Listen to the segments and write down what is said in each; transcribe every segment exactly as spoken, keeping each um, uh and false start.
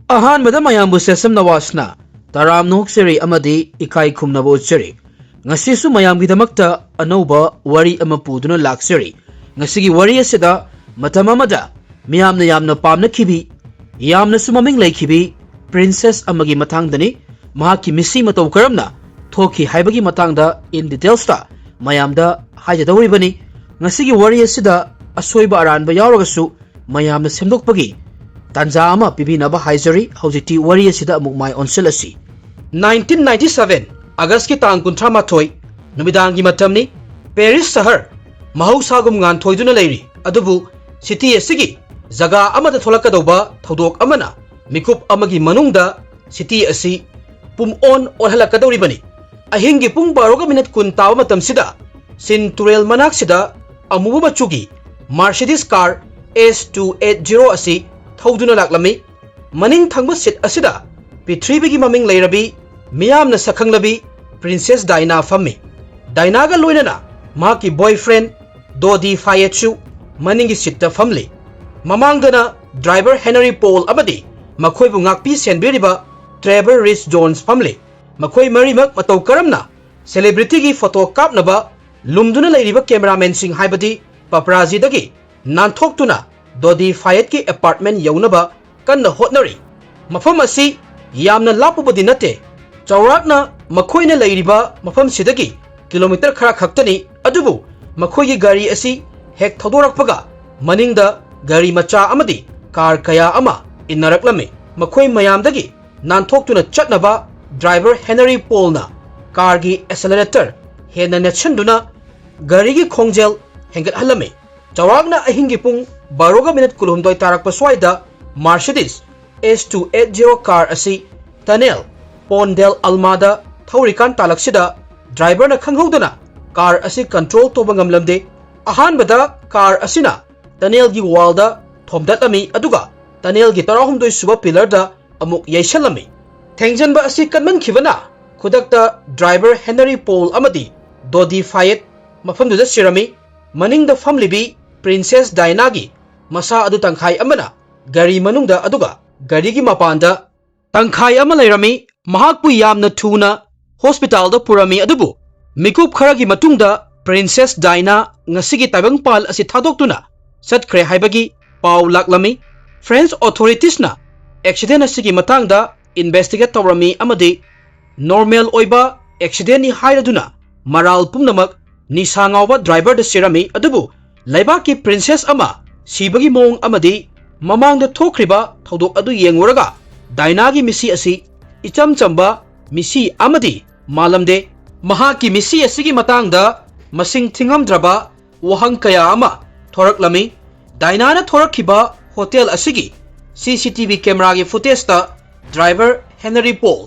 ꯑꯍꯥꯟꯕꯗ ꯃꯌꯥꯝꯕꯨ ꯁꯦꯁꯝ ꯅꯋꯥꯖꯅ ꯇꯔꯥꯝꯅ ꯑꯣꯛꯆꯔꯤ ꯑꯃꯗꯤ ꯏꯀꯥꯏ ꯈꯨꯝꯅꯕ ꯎꯠꯆꯔꯤ꯫ ꯉꯁꯤꯁꯨ ꯃꯌꯥꯝꯒꯤꯗꯃꯛꯇ ꯑꯅꯧꯕ ꯋꯥꯔꯤ ꯑꯃ ꯄꯨꯗꯨꯅ ꯂꯥꯛꯆꯔꯤ꯫ ꯉꯁꯤꯒꯤ ꯋꯥꯔꯤ ꯑꯁꯤꯗ ꯃꯇꯝ ꯑꯃꯗ ꯃꯤꯌꯥꯝꯅ ꯌꯥꯝꯅ ꯄꯥꯝꯅꯈꯤꯕꯤ, ꯌꯥꯝꯅꯁꯨ ꯃꯃꯤꯡ ꯂꯩꯈꯤꯕꯤ ꯄ꯭ꯔꯤꯟꯁꯦꯁ ꯑꯃꯒꯤ ꯃꯇꯥꯡꯗꯅꯤ꯫ ꯃꯍꯥꯛꯀꯤ ꯃꯤꯁꯤ ꯃꯇꯧ ꯀꯔꯝꯅ ꯊꯣꯛꯈꯤ ꯍꯥꯏꯕꯒꯤ ꯃꯇꯥꯡꯗ in details ꯇ ꯃꯌꯥꯝꯗ ꯍꯥꯏꯖꯗꯧꯔꯤꯕꯅꯤ꯫ ꯉꯁꯤꯒꯤ ꯋꯥꯔꯤ ꯑꯁꯤꯗ ꯑꯁꯣꯏꯕ ꯑꯔꯥꯟꯕ ꯌꯥꯎꯔꯒꯁꯨ ꯃꯌꯥꯝꯅ ꯁꯦꯝꯗꯣꯛꯄꯒꯤ ꯇꯥꯟꯖꯥ ꯑꯃ ꯄꯤꯕꯤꯅꯕ ꯍꯥꯏꯖꯔꯤ꯫ ꯍꯧꯖꯤꯛꯇꯤ ꯋꯥꯔꯤ ꯑꯁꯤꯗ ꯑꯃꯨꯛ ꯃꯥꯏ ꯑꯣꯟꯁꯤꯜꯂꯁꯤ꯫ ꯅꯥꯏꯟꯇꯤꯟ ꯅꯥꯏꯟꯇꯤ ꯁꯚꯦꯟ ꯑꯥꯒꯁꯀꯤ ꯇꯥꯡ ꯀꯨꯟꯊ꯭ꯔꯥ ꯃꯥꯊꯣꯏ ꯅꯨꯃꯤꯗꯥꯡꯒꯤ ꯃꯇꯝꯅꯤ꯫ ꯄꯦꯔꯤꯁ ꯁꯍꯔ ꯃꯍꯧꯁꯥꯒꯨꯝ ꯉꯥꯟꯊꯣꯏꯗꯨꯅ ꯂꯩꯔꯤ, ꯑꯗꯨꯕꯨ ꯁꯤꯇꯤ ꯑꯁꯤꯒꯤ ꯖꯒꯥ ꯑꯃꯗ ꯊꯣꯛꯂꯛꯀꯗꯧꯕ ꯊꯧꯗꯣꯛ ꯑꯃꯅ ꯃꯤꯀꯨꯞ ꯑꯃꯒꯤ ꯃꯅꯨꯡꯗ ꯁꯤꯇꯤ ꯑꯁꯤ ꯄꯨꯝꯑꯣꯟ ꯑꯣꯜꯍꯜꯂꯛꯀꯗꯧꯔꯤꯕꯅꯤ꯫ ꯑꯍꯤꯡꯒꯤ ꯄꯨꯡ ꯕꯥꯔꯣꯒ ꯃꯤꯅꯠ ꯀꯨꯟ ꯇꯥꯕ ꯃꯇꯝꯁꯤꯗ ꯁꯤꯟ ꯇꯨꯔꯦꯜ ꯃꯅꯥꯛꯁꯤꯗ ꯑꯃꯨꯕ ꯃꯆꯨꯒꯤ ꯃꯥꯔꯁꯤꯗꯤꯁ ꯀꯥꯔ ꯑꯦꯁ ꯇꯨ ꯑꯦꯠ ꯖꯤꯔꯣ ꯑꯁꯤ ꯊꯧꯗꯨꯅ ꯂꯥꯛꯂꯝꯃꯤ꯫ ꯃꯅꯤꯡ ꯊꯪꯕ ꯁꯤꯠ ꯑꯁꯤꯗ ꯄ꯭ꯔꯤꯊꯤꯕꯤꯒꯤ ꯃꯃꯤꯡ ꯂꯩꯔꯕꯤ, ꯃꯤꯌꯥꯝꯅ ꯁꯛꯈꯪꯂꯕꯤ ꯄ꯭ꯔꯤꯟꯁꯦꯁ ꯗꯥꯏꯅꯥ ꯐꯝꯃꯤ꯫ ꯗꯥꯏꯅꯥꯒ ꯂꯣꯏꯅꯅ ꯃꯍꯥꯛꯀꯤ ꯕꯣꯏꯐ꯭ꯔꯦꯟ ꯗꯣꯗꯤ ꯐꯥꯌꯦꯠꯁꯨ ꯃꯅꯤꯡꯒꯤ ꯁꯤꯠꯇ ꯐꯝꯂꯤ꯫ ꯃꯃꯥꯡꯗꯅ ꯗ꯭ꯔꯥꯏꯚꯔ ꯍꯦꯅꯔꯤ ꯄꯣꯜ ꯑꯃꯗꯤ ꯃꯈꯣꯏꯕꯨ ꯉꯥꯛꯄꯤ ꯁꯦꯟꯕꯤꯔꯤꯕ ꯇ꯭ꯔꯦꯚꯔ ꯔꯤꯁ ꯖꯣꯟꯁ ꯐꯝꯂꯤ꯫ ꯃꯈꯣꯏ ꯃꯔꯤꯃꯛ ꯃꯇꯧ ꯀꯔꯝꯅ ꯁꯦꯂꯦꯕ꯭ꯔꯤꯇꯤꯒꯤ ꯐꯣꯇꯣ ꯀꯥꯞꯅꯕ ꯂꯨꯝꯗꯨꯅ ꯂꯩꯔꯤꯕ ꯀꯦꯃꯦꯔꯥꯃꯦꯟꯁꯤꯡ ꯍꯥꯏꯕꯗꯤ ꯄꯄꯔꯥꯖꯤꯗꯒꯤ ꯅꯥꯟꯊꯣꯛꯇꯨꯅ ꯗꯣꯗꯤ ꯐꯥꯌꯦꯠꯀꯤ ꯑꯦꯄꯥꯔꯠꯃꯦꯟ ꯌꯧꯅꯕ ꯀꯟꯅ ꯍꯣꯠꯅꯔꯤ꯫ ꯃꯐꯝ ꯑꯁꯤ ꯌꯥꯝꯅ ꯂꯥꯞꯄꯕꯗꯤ ꯅꯠꯇꯦ, ꯆꯥꯎꯔꯥꯛꯅ ꯃꯈꯣꯏꯅ ꯂꯩꯔꯤꯕ ꯃꯐꯝꯁꯤꯗꯒꯤ ꯀꯤꯂꯣꯃꯤꯇꯔ ꯈꯔ ꯈꯛꯇꯅꯤ, ꯑꯗꯨꯕꯨ ꯃꯈꯣꯏꯒꯤ ꯒꯥꯔꯤ ꯑꯁꯤ ꯍꯦꯛ ꯊꯧꯗꯣꯔꯛꯄꯒ ꯃꯅꯤꯡꯗ ꯒꯥꯔꯤ ꯃꯆꯥ ꯑꯃꯗꯤ ꯀꯥꯔ ꯀꯌꯥ ꯑꯃ ꯏꯟꯅꯔꯛꯂꯝꯃꯤ꯫ ꯃꯈꯣꯏ ꯃꯌꯥꯝꯗꯒꯤ ꯅꯥꯟꯊꯣꯛꯇꯨꯅ ꯆꯠꯅꯕ ꯗ꯭ꯔꯥꯏꯚꯔ ꯍꯦꯅꯔꯤ ꯄꯣꯜꯅ ꯀꯥꯔꯒꯤ ꯑꯦꯁꯦꯂꯦꯔꯦꯇꯔ ꯍꯦꯟꯅ ꯅꯦꯠꯁꯤꯟꯗꯨꯅ ꯒꯥꯔꯤꯒꯤ ꯈꯣꯡꯖꯦꯜ ꯍꯦꯟꯒꯠꯍꯜꯂꯝꯃꯤ꯫ ꯆꯥꯎꯔꯥꯛꯅ ꯑꯍꯤꯡꯒꯤ ꯄꯨꯡ ꯕꯥꯔꯣꯒ ꯃꯤꯅꯤꯠ ꯀꯨꯟꯍꯨꯝꯗꯣꯏ ꯇꯥꯔꯛꯄ ꯁ꯭ꯋꯥꯏꯗ ꯃꯥꯔꯁꯤꯗꯤꯁ ꯑꯦꯁ ꯇꯨ ꯑꯦꯠ ꯖꯤꯔꯣ ꯀꯥꯔ ꯑꯁꯤ ꯇꯅꯦꯜ ꯄꯣꯟꯗꯦꯜ ꯑꯜꯃꯥꯗ ꯊꯧꯔꯤꯀꯥꯟ ꯇꯥꯂꯛꯁꯤꯗ ꯗ꯭ꯔꯥꯏꯚꯔꯅ ꯈꯪꯍꯧꯗꯅ ꯀꯥꯔ ꯑꯁꯤ ꯀꯟꯇ꯭ꯔꯣꯜ ꯇꯧꯕ ꯉꯝꯂꯝꯗꯦ꯫ ꯑꯍꯥꯟꯕꯗ ꯀꯥꯔ ꯑꯁꯤꯅ ꯇꯅꯦꯜꯒꯤ ꯋꯥꯜꯗ ꯊꯣꯝꯗꯠꯂꯝꯃꯤ, ꯑꯗꯨꯒ ꯇꯅꯦꯜꯒꯤ ꯇꯔꯥꯍꯨꯝꯗꯣꯏ ꯁꯨꯕ ꯄꯤꯂꯔꯗ ꯑꯃꯨꯛ ꯌꯩꯁꯜꯂꯝꯃꯤ꯫ ꯊꯦꯡꯖꯤꯟꯕ ꯑꯁꯤ ꯀꯟꯃꯟꯈꯤꯕꯅ ꯈꯨꯗꯛꯇ ꯗ꯭ꯔꯥꯏꯚꯔ ꯍꯦꯅꯔꯤ ꯄꯣꯜ ꯑꯃꯗꯤ ꯗꯣꯗꯤ ꯐꯥꯌꯦꯠ ꯃꯐꯝꯗꯨꯗ ꯁꯤꯔꯝꯃꯤ꯫ ꯃꯅꯤꯡꯗ ꯐꯝꯂꯤꯕꯤ ꯄ꯭ꯔꯤꯟꯁꯦꯁ ꯗꯥꯏꯅꯥꯒꯤ ꯃꯁꯥ ꯑꯗꯨ ꯇꯪꯈꯥꯏ ꯑꯃꯅ ꯒꯥꯔꯤ ꯃꯅꯨꯡꯗ, ꯑꯗꯨꯒ ꯒꯥꯔꯤꯒꯤ ꯃꯄꯥꯟꯗ ꯇꯪꯈꯥꯏ ꯑꯃ ꯂꯩꯔꯝꯃꯤ꯫ ꯃꯍꯥꯛꯄꯨ ꯌꯥꯝꯅ ꯊꯨꯅ ꯍꯣꯁꯄꯤꯇꯥꯜꯗ ꯄꯨꯔꯝꯃꯤ, ꯑꯗꯨꯕꯨ ꯃꯤꯀꯨꯞ ꯈꯔꯒꯤ ꯃꯇꯨꯡꯗ ꯄ꯭ꯔꯤꯟꯁꯦꯁ ꯗꯥꯏꯅꯥ ꯉꯁꯤꯒꯤ ꯇꯥꯏꯕꯪꯄꯥꯜ ꯑꯁꯤ ꯊꯥꯗꯣꯛꯇꯨꯅ ꯆꯠꯈ꯭ꯔꯦ ꯍꯥꯏꯕꯒꯤ ꯄꯥꯎ ꯂꯥꯛꯂꯝꯃꯤ꯫ ꯐ꯭ꯔꯦꯟꯁ ꯑꯣꯊꯣꯔꯤꯇꯤꯁꯅ ꯑꯦꯛꯁꯤꯗꯦꯟ ꯑꯁꯤꯒꯤ ꯃꯇꯥꯡꯗ ꯏꯟꯚꯦꯁꯇꯤꯒꯦꯠ ꯇꯧꯔꯝꯃꯤ ꯑꯃꯗꯤ ꯅꯣꯔꯃꯦꯜ ꯑꯣꯏꯕ ꯑꯦꯛꯁꯤꯗꯦꯟꯅꯤ ꯍꯥꯏꯔꯗꯨꯅ ꯃꯔꯥꯜ ꯄꯨꯝꯅꯃꯛ ꯅꯤꯁꯥ ꯉꯥꯎꯕ ꯗ꯭ꯔꯥꯏꯚꯔꯗ ꯁꯤꯔꯝꯃꯤ꯫ ꯑꯗꯨꯕꯨ ꯂꯩꯕꯥꯛꯀꯤ ꯄ꯭ꯔꯤꯟꯁꯦꯁ ꯑꯃ ꯁꯤꯕꯒꯤ ꯃꯑꯣꯡ ꯑꯃꯗꯤ ꯃꯃꯥꯡꯗ ꯊꯣꯛꯈ꯭ꯔꯤꯕ ꯊꯧꯗꯣꯛ ꯑꯗꯨ ꯌꯦꯡꯂꯨꯔꯒ ꯗꯥꯏꯅꯥꯒꯤ ꯃꯤꯁꯤ ꯑꯁꯤ ꯏꯆꯝ ꯆꯝꯕ ꯃꯤꯁꯤ ꯑꯃꯗꯤ ꯃꯥꯜꯂꯝꯗꯦ꯫ ꯃꯍꯥꯛꯀꯤ ꯃꯤꯁꯤ ꯑꯁꯤꯒꯤ ꯃꯇꯥꯡꯗ ꯃꯁꯤꯡ ꯊꯤꯉꯝꯗ꯭ꯔꯕ ꯋꯥꯍꯪ ꯀꯌꯥ ꯑꯃ ꯊꯣꯔꯛꯂꯝꯃꯤ꯫ ꯗꯥꯏꯅꯥꯅ ꯊꯣꯔꯛꯈꯤꯕ ꯍꯣꯇꯦꯜ ꯑꯁꯤꯒꯤ ꯁꯤ ꯁꯤ ꯇꯤ ꯚꯤ ꯀꯦꯃꯦꯔꯥꯒꯤ ꯐꯨꯇꯦꯖꯇ ꯗ꯭ꯔꯥꯏꯚꯔ ꯍꯦꯅꯔꯤ ꯄꯣꯜ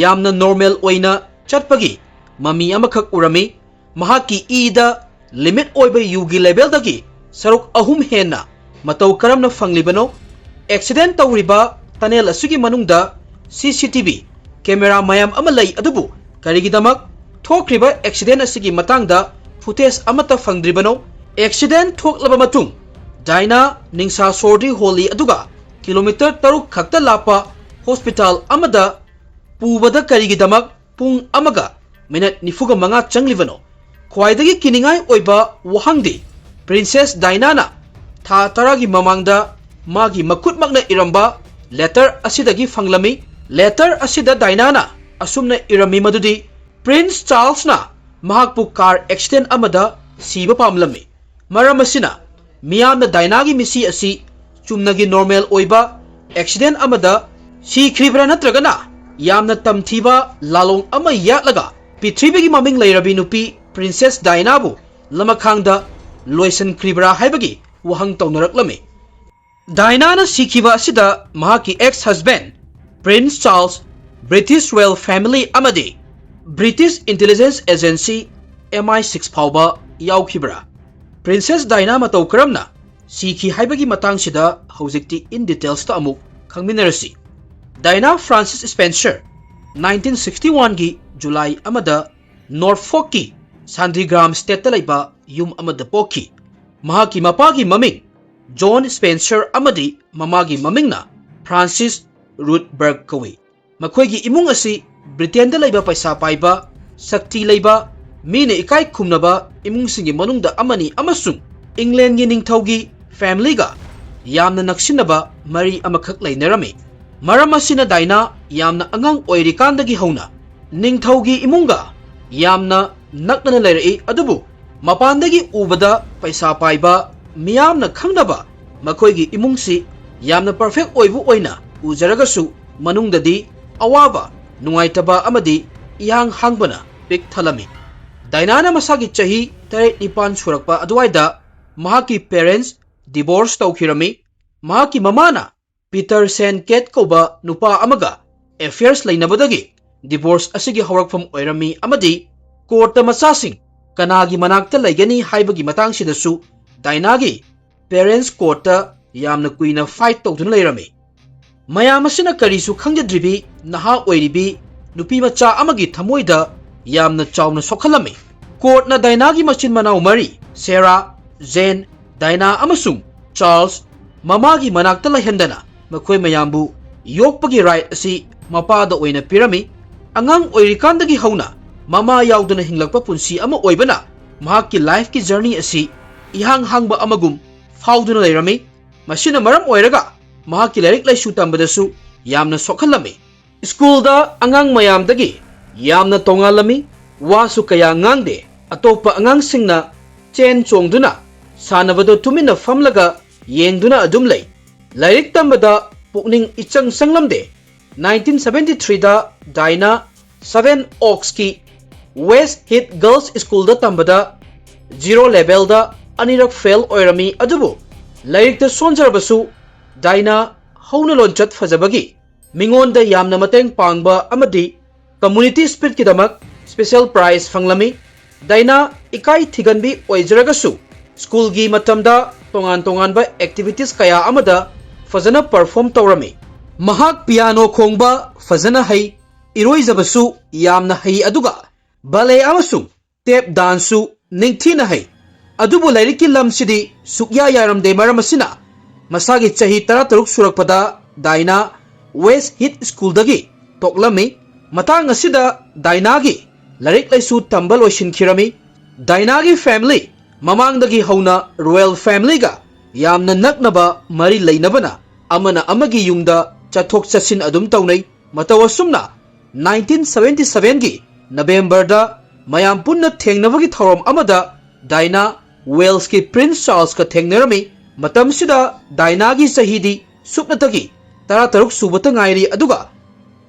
ꯌꯥꯝꯅ ꯅꯣꯔꯃꯦꯜ ꯑꯣꯏꯅ ꯆꯠꯄꯒꯤ ꯃꯃꯤ ꯑꯃꯈꯛ ꯎꯔꯝꯃꯤ꯫ ꯃꯍꯥꯛꯀꯤ ꯏꯗ ꯂꯤꯃꯤꯠ ꯑꯣꯏꯕ ꯌꯨꯒꯤ ꯂꯦꯚꯦꯜꯗꯒꯤ ꯁꯔꯨꯛ ꯑꯍꯨꯝ ꯍꯦꯟꯅ ꯃꯇꯧ ꯀꯔꯝꯅ ꯐꯪꯂꯤꯕꯅꯣ? ꯑꯦꯛꯁꯤꯗꯦꯟ ꯇꯧꯔꯤꯕ ꯇꯅꯦꯜ ꯑꯁꯤꯒꯤ ꯃꯅꯨꯡꯗ ꯁꯤ ꯁꯤ ꯇꯤ ꯚꯤ ꯀꯦꯃꯦꯔꯥ ꯃꯌꯥꯝ ꯑꯃ ꯂꯩ, ꯑꯗꯨꯕꯨ ꯀꯔꯤꯒꯤꯗꯃꯛ ꯊꯣꯛꯈ꯭ꯔꯤꯕ ꯑꯦꯛꯁꯤꯗꯦꯟ ꯑꯁꯤꯒꯤ ꯃꯇꯥꯡꯗ ꯐꯨꯇꯦꯖ ꯑꯃꯠꯇ ꯐꯪꯗ꯭ꯔꯤꯕꯅꯣ? ꯑꯦꯛꯁꯤꯗꯦꯟ ꯊꯣꯛꯂꯕ ꯃꯇꯨꯡ ꯗꯥꯏꯅꯥ ꯅꯤꯡꯁꯥ ꯁꯣꯔꯗꯤ ꯍꯣꯜꯂꯤ, ꯑꯗꯨꯒ ꯀꯤꯂꯣꯃꯤꯇꯔ ꯇꯔꯨꯛ ꯈꯛꯇ ꯂꯥꯞꯄ ꯍꯣꯁꯄꯤꯇꯥꯜ ꯑꯃꯗ ꯄꯨꯕꯗ ꯀꯔꯤꯒꯤꯗꯃꯛ ꯄꯨꯡ ꯑꯃꯒ ꯃꯤꯅꯠ ꯅꯤꯐꯨꯒ ꯃꯉꯥ ꯆꯪꯂꯤꯕꯅꯣ? ꯈ꯭ꯋꯥꯏꯗꯒꯤ ꯀꯤꯅꯤꯡꯉꯥꯏ ꯑꯣꯏꯕ ꯋꯥꯍꯪꯗꯤ ꯄ꯭ꯔꯤꯟꯁꯦꯁ ꯗꯥꯏꯅꯥꯅ ꯊꯥ ꯇꯔꯥꯒꯤ ꯃꯃꯥꯡꯗ ꯃꯥꯒꯤ ꯃꯈꯨꯠꯃꯛꯅ ꯏꯔꯝꯕ ꯂꯦꯇꯔ ꯑꯁꯤꯗꯒꯤ ꯐꯪꯂꯝꯃꯤ꯫ ꯂꯦꯇꯔ ꯑꯁꯤꯗ ꯗꯥꯏꯅꯥꯅ ꯑꯁꯨꯝꯅ ꯏꯔꯝꯃꯤ ꯃꯗꯨꯗꯤ ꯄ꯭ꯔꯤꯟꯁ ꯆꯥꯔꯜꯁꯅ ꯃꯍꯥꯛꯄꯨ ꯀꯥꯔ ꯑꯦꯛꯁꯤꯗꯦꯟ ꯑꯃꯗ ꯁꯤꯕ ꯄꯥꯝꯂꯝꯃꯤ꯫ ꯃꯔꯝ ꯑꯁꯤꯅ ꯃꯤꯌꯥꯝꯅ ꯗꯥꯏꯅꯥꯒꯤ ꯃꯤꯁꯤ ꯑꯁꯤ ꯆꯨꯝꯅꯒꯤ ꯅꯣꯔꯃꯦꯜ ꯑꯣꯏꯕ ꯑꯦꯛꯁꯤꯗꯦꯟ ꯑꯃꯗ ꯁꯤꯈ꯭ꯔꯤꯕ꯭ꯔꯥ ꯅꯠꯇ꯭ꯔꯒꯅ ꯌꯥꯝꯅ ꯇꯝꯊꯤꯕ ꯂꯥꯂꯣꯡ ꯑꯃ ꯌꯥꯠꯂꯒ ꯄ꯭ꯔꯤꯊꯤꯕꯤꯒꯤ ꯃꯃꯤꯡ ꯂꯩꯔꯕꯤ ꯅꯨꯄꯤ ꯄ꯭ꯔꯤꯟꯁꯦꯁ ꯗꯥꯏꯅꯥꯕꯨ ꯂꯃꯈꯥꯡꯗ ꯂꯣꯏꯁꯤꯟꯈ꯭ꯔꯤꯕ꯭ꯔꯥ ꯍꯥꯏꯕꯒꯤ ꯋꯥꯍꯪ ꯇꯧꯅꯔꯛꯂꯝꯃꯤ꯫ ꯗꯥꯏꯅꯥꯅ ꯁꯤꯈꯤꯕ ꯑꯁꯤꯗ ꯃꯍꯥꯛꯀꯤ ex husband Prince Charles, British royal family ꯑꯃꯗꯤ British intelligence agency M I six ꯐꯥꯎꯕ ꯌꯥꯎꯈꯤꯕ꯭ꯔꯥ? ꯄ꯭ꯔꯤꯟꯁꯦꯁ ꯗꯥꯏꯅꯥ ꯃꯇꯧ ꯀꯔꯝꯅ ꯁꯤꯈꯤ ꯍꯥꯏꯕꯒꯤ ꯃꯇꯥꯡꯁꯤꯗ ꯍꯧꯖꯤꯛꯇꯤ ꯏꯟ ꯗꯤꯇꯦꯜꯁꯇ ꯑꯃꯨꯛ ꯈꯪꯃꯤꯟꯅꯔꯁꯤ꯫ ꯗꯥꯏꯅꯥ ꯐ꯭ꯔꯥꯟꯁꯤꯁ ꯁ꯭ꯄꯦꯟꯁꯔ, ꯅꯥꯏꯟꯇꯤꯟ ꯁꯤꯛꯁꯇꯤ ꯋꯥꯟꯒꯤ ꯖꯨꯂꯥꯏ ꯑꯃꯗ ꯅꯣꯔꯐꯣꯛꯀꯤ ꯁꯥꯟꯗꯤꯒ꯭ꯔꯥꯝ ꯁ꯭ꯇꯦꯠꯇ ꯂꯩꯕ ꯌꯨꯝ ꯑꯃꯗ ꯄꯣꯛꯈꯤ꯫ ꯃꯍꯥꯛꯀꯤ ꯃꯄꯥꯒꯤ ꯃꯃꯤꯡ ꯖꯣꯟ ꯁ꯭ꯄꯦꯟꯁꯔ ꯑꯃꯗꯤ ꯃꯃꯥꯒꯤ ꯃꯃꯤꯡꯅ ꯐ꯭ꯔꯥꯟꯁꯤꯁ ꯔꯨꯠꯕꯔꯒ ꯀꯧꯏ꯫ ꯃꯈꯣꯏꯒꯤ ꯏꯃꯨꯡ ꯑꯁꯤ ꯕ꯭ꯔꯤꯇꯦꯟꯗ ꯂꯩꯕ ꯄꯩꯁꯥ ꯄꯥꯏꯕ, ꯁꯛꯇꯤ ꯂꯩꯕ, ꯃꯤꯅ ꯏꯀꯥꯏ ꯈꯨꯝꯅꯕ ꯏꯃꯨꯡꯁꯤꯡꯒꯤ ꯃꯅꯨꯡꯗ ꯑꯃꯅꯤ ꯑꯃꯁꯨꯡ ꯏꯪꯂꯦꯟꯒꯤ ꯅꯤꯡꯊꯧꯒꯤ ꯐꯦꯃꯤꯂꯤꯒ ꯌꯥꯝꯅ ꯅꯛꯁꯤꯟꯅꯕ ꯃꯔꯤ ꯑꯃꯈꯛ ꯂꯩꯅꯔꯝꯃꯤ꯫ ꯃꯔꯝ ꯑꯁꯤꯅ ꯗꯥꯏꯅꯥ ꯌꯥꯝꯅ ꯑꯉꯥꯡ ꯑꯣꯏꯔꯤꯀꯥꯟꯗꯒꯤ ꯍꯧꯅ ꯅꯤꯡꯊꯧꯒꯤ ꯏꯃꯨꯡꯒ ꯌꯥꯝꯅ ꯅꯛꯅꯅ ꯂꯩꯔꯛꯏ꯫ ꯑꯗꯨꯕꯨ ꯃꯄꯥꯟꯗꯒꯤ ꯎꯕꯗ ꯄꯩꯁꯥ ꯄꯥꯏꯕ, ꯃꯤꯌꯥꯝꯅ ꯈꯪꯅꯕ ꯃꯈꯣꯏꯒꯤ ꯏꯃꯨꯡꯁꯤ ꯌꯥꯝꯅ ꯄꯔꯐꯦꯛ ꯑꯣꯏꯕ ꯑꯣꯏꯅ ꯎꯖꯔꯒꯁꯨ ꯃꯅꯨꯡꯗꯗꯤ ꯑꯋꯥꯕ, ꯅꯨꯡꯉꯥꯏꯇꯕ ꯑꯃꯗꯤ ꯏꯍꯥꯡ ꯍꯥꯡꯕꯅ ꯄꯤꯛ ꯊꯜꯂꯝꯃꯤ꯫ ꯗꯥꯏꯅꯥꯅ ꯃꯁꯥꯒꯤ ꯆꯍꯤ ꯇꯔꯦꯠ ꯅꯤꯄꯥꯟ ꯁꯨꯔꯛꯄ ꯑꯗꯨꯋꯥꯏꯗ ꯃꯍꯥꯛꯀꯤ ꯄꯦꯔꯦꯟꯁ ꯗꯤꯚꯣꯔꯁ ꯇꯧꯈꯤꯔꯝꯃꯤ꯫ ꯃꯍꯥꯛꯀꯤ ꯃꯃꯥꯅ ꯄꯤꯇꯔ ꯁꯦꯟ ꯀꯦꯠ ꯀꯧꯕ ꯅꯨꯄꯥ ꯑꯃꯒ ꯑꯦꯐꯤꯌꯔꯁ ꯂꯩꯅꯕꯗꯒꯤ ꯗꯤꯚꯣꯔꯁ ꯑꯁꯤꯒꯤ ꯍꯧꯔꯛꯐꯝ ꯑꯣꯏꯔꯝꯃꯤ ꯑꯃꯗꯤ ꯀꯣꯔꯠꯇ ꯃꯆꯥꯁꯤꯡ ꯀꯅꯥꯒꯤ ꯃꯅꯥꯛꯇ ꯂꯩꯒꯅꯤ ꯍꯥꯏꯕꯒꯤ ꯃꯇꯥꯡꯁꯤꯗꯁꯨ ꯗꯥꯏꯅꯥꯒꯤ ꯄꯦꯔꯦꯟꯁ ꯀꯣꯔꯠꯇ ꯌꯥꯝꯅ ꯀꯨꯏꯅ ꯐꯥꯏꯠ ꯇꯧꯗꯨꯅ ꯂꯩꯔꯝꯃꯤ꯫ ꯃꯌꯥꯝ ꯑꯁꯤꯅ ꯀꯔꯤꯁꯨ ꯈꯪꯖꯗ꯭ꯔꯤꯕꯤ ꯅꯍꯥ ꯑꯣꯏꯔꯤꯕꯤ ꯅꯨꯄꯤ ꯃꯆꯥ ꯑꯃꯒꯤ ꯊꯃꯣꯏꯗ ꯌꯥꯝꯅ ꯆꯥꯎꯅ ꯁꯣꯛꯍꯜꯂꯝꯃꯤ꯫ ꯀꯣꯔꯠꯅ ꯗꯥꯏꯅꯥꯒꯤ ꯃꯆꯤꯟ ꯃꯅꯥꯎ ꯃꯔꯤ, ꯁꯦꯔꯥ, ꯖꯦꯟ, ꯗꯥꯏꯅꯥ ꯑꯃꯁꯨꯡ ꯆꯥꯔꯜꯁ, ꯃꯃꯥꯒꯤ ꯃꯅꯥꯛꯇ ꯂꯩꯍꯟꯗꯅ ꯃꯈꯣꯏ ꯃꯌꯥꯝꯕꯨ ꯌꯣꯛꯄꯒꯤ ꯔꯥꯏꯠ ꯑꯁꯤ ꯃꯄꯥꯗ ꯑꯣꯏꯅ ꯄꯤꯔꯝꯃꯤ꯫ ꯑꯉꯥꯡ ꯑꯣꯏꯔꯤꯀꯥꯟꯗꯒꯤ ꯍꯧꯅ ꯃꯃꯥ ꯌꯥꯎꯗꯅ ꯍꯤꯡꯂꯛꯄ ꯄꯨꯟꯁꯤ ꯑꯃ ꯑꯣꯏꯕꯅ ꯃꯍꯥꯛꯀꯤ ꯂꯥꯏꯐꯀꯤ ꯖꯔꯅꯤ ꯑꯁꯤ ꯏꯍꯥꯡ ꯍꯥꯡꯕ ꯑꯃꯒꯨꯝ ꯐꯥꯎꯗꯨꯅ ꯂꯩꯔꯝꯃꯤ꯫ ꯃꯁꯤꯅ ꯃꯔꯝ ꯑꯣꯏꯔꯒ ꯃꯍꯥꯛꯀꯤ ꯂꯥꯏꯔꯤꯛ ꯂꯥꯏꯁꯨ ꯇꯝꯕꯗꯁꯨ ꯌꯥꯝꯅ ꯁꯣꯛꯍꯜꯂꯝꯃꯤ꯫ ꯁ꯭ꯀꯨꯜꯗ ꯑꯉꯥꯡ ꯃꯌꯥꯝꯗꯒꯤ ꯌꯥꯝꯅ ꯇꯣꯉꯥꯜꯂꯝꯃꯤ꯫ ꯋꯥꯁꯨ ꯀꯌꯥ ꯉꯥꯡꯗꯦ꯫ ꯑꯇꯣꯞꯄ ꯑꯉꯥꯡꯁꯤꯡꯅ ꯆꯦꯟ ꯆꯣꯡꯗꯨꯅ ꯁꯥꯟꯅꯕꯗꯨ ꯇꯨꯃꯤꯟꯅ ꯐꯝꯂꯒ ꯌꯦꯡꯗꯨꯅ ꯑꯗꯨꯝ ꯂꯩ꯫ ꯂꯥꯏꯔꯤꯛ ꯇꯝꯕꯗ ꯄꯨꯛꯅꯤꯡ ꯏꯆꯪ ꯆꯪꯂꯝꯗꯦ꯫ ꯅꯥꯏꯟꯇꯤꯟ ꯁꯚꯦꯟꯇꯤ ꯊ꯭ꯔꯤꯗ ꯗꯥꯏꯅꯥ ꯁꯚꯦꯟ ꯑꯣꯛꯁꯀꯤ ꯋꯦꯁ ꯍꯤꯠ ꯒꯔꯜꯁ ꯁ꯭ꯀꯨꯜꯗ ꯇꯝꯕꯗ ꯖꯤꯔꯣ ꯂꯦꯚꯦꯜꯗ ꯑꯅꯤꯔꯛ ꯐꯦꯜ ꯑꯣꯏꯔꯝꯃꯤ꯫ ꯑꯗꯨꯕꯨ ꯂꯥꯏꯔꯤꯛꯇ ꯁꯣꯟꯖꯔꯕꯁꯨ ꯗꯥꯏꯅꯥ ꯍꯧꯅ ꯂꯣꯟꯆꯠ ꯐꯖꯕꯒꯤ ꯃꯤꯉꯣꯟꯗ ꯌꯥꯝꯅ ꯃꯇꯦꯡ ꯄꯥꯡꯕ ꯑꯃꯗꯤ ꯀꯝꯃꯨꯅꯤꯇꯤ ꯁ꯭ꯄꯤꯔꯤꯠꯀꯤꯗꯃꯛ ꯁ꯭ꯄꯦꯁꯦꯜ ꯄ꯭ꯔꯥꯏꯖ ꯐꯪꯂꯝꯃꯤ꯫ ꯗꯥꯏꯅꯥ ꯏꯀꯥꯏ ꯊꯤꯒꯟꯕꯤ ꯑꯣꯏꯖꯔꯒꯁꯨ ꯁ꯭ꯀꯨꯜꯒꯤ ꯃꯇꯝꯗ ꯇꯣꯉꯥꯟ ꯇꯣꯉꯥꯟꯕ ꯑꯦꯛꯇꯤꯚꯤꯇꯤꯁ ꯀꯌꯥ ꯑꯃꯗ ꯐꯖꯅ ꯄꯔꯐꯣꯔꯝ ꯇꯧꯔꯝꯃꯤ꯫ ꯃꯍꯥꯛ ꯄꯤꯌꯥꯅꯣ ꯈꯣꯡꯕ ꯐꯖꯅ ꯍꯩ, ꯏꯔꯣꯏꯖꯕꯁꯨ ꯌꯥꯝꯅ ꯍꯩ, ꯑꯗꯨꯒ ꯕꯂꯦ ꯑꯃꯁꯨꯡ ꯇꯦꯞ ꯗꯥꯟꯁꯁꯨ ꯅꯤꯡꯊꯤꯅ ꯍꯩ꯫ ꯑꯗꯨꯕꯨ ꯂꯥꯏꯔꯤꯛꯀꯤ ꯂꯝꯁꯤꯗꯤ ꯁꯨꯛꯌꯥ ꯌꯥꯔꯝꯗꯦ꯫ ꯃꯔꯝ ꯑꯁꯤꯅ ꯃꯁꯥꯒꯤ ꯆꯍꯤ ꯇꯔꯥꯇꯔꯨꯛ ꯁꯨꯔꯛꯄꯗ ꯗꯥꯏꯅꯥ ꯋꯦꯁ ꯍꯤꯠ ꯁ꯭ꯀꯨꯜꯗꯒꯤ ꯇꯣꯛꯂꯝꯃꯤ꯫ ꯃꯇꯥꯡ ꯑꯁꯤꯗ ꯗꯥꯏꯅꯥꯒꯤ ꯂꯥꯏꯔꯤꯛ ꯂꯥꯏꯁꯨ ꯇꯝꯕ ꯂꯣꯏꯁꯤꯟꯈꯤꯔꯝꯃꯤ꯫ ꯗꯥꯏꯅꯥꯒꯤ ꯐꯦꯃꯤꯂꯤ ꯃꯃꯥꯡꯗꯒꯤ ꯍꯧꯅ ꯔꯣꯌꯦꯜ ꯐꯦꯃꯤꯂꯤꯒ ꯌꯥꯝꯅ ꯅꯛꯅꯕ ꯃꯔꯤ ꯂꯩꯅꯕꯅ ꯑꯃꯅ ꯑꯃꯒꯤ ꯌꯨꯝꯗ ꯆꯠꯊꯣꯛ ꯆꯠꯁꯤꯟ ꯑꯗꯨꯝ ꯇꯧꯅꯩ꯫ ꯃꯇꯧ ꯑꯁꯨꯝꯅ ꯅꯥꯏꯟꯇꯤꯟ ꯁꯚꯦꯟꯇꯤ ꯁꯚꯦꯟꯒꯤ ꯅꯕꯦꯝꯕꯔꯗ ꯃꯌꯥꯝ ꯄꯨꯟꯅ ꯊꯦꯡꯅꯕꯒꯤ ꯊꯧꯔꯝ ꯑꯃꯗ ꯗꯥꯏꯅꯥ ꯋꯦꯜꯁꯀꯤ ꯄ꯭ꯔꯤꯟꯁ ꯆꯥꯔꯜꯁꯀ ꯊꯦꯡꯅꯔꯝꯃꯤ꯫ ꯃꯇꯝꯁꯤꯗ ꯗꯥꯏꯅꯥꯒꯤ ꯆꯍꯤꯗꯤ ꯁꯨꯞꯅꯇꯒꯤ ꯇꯔꯥꯇꯔꯨꯛ ꯁꯨꯕꯇ ꯉꯥꯏꯔꯤ, ꯑꯗꯨꯒ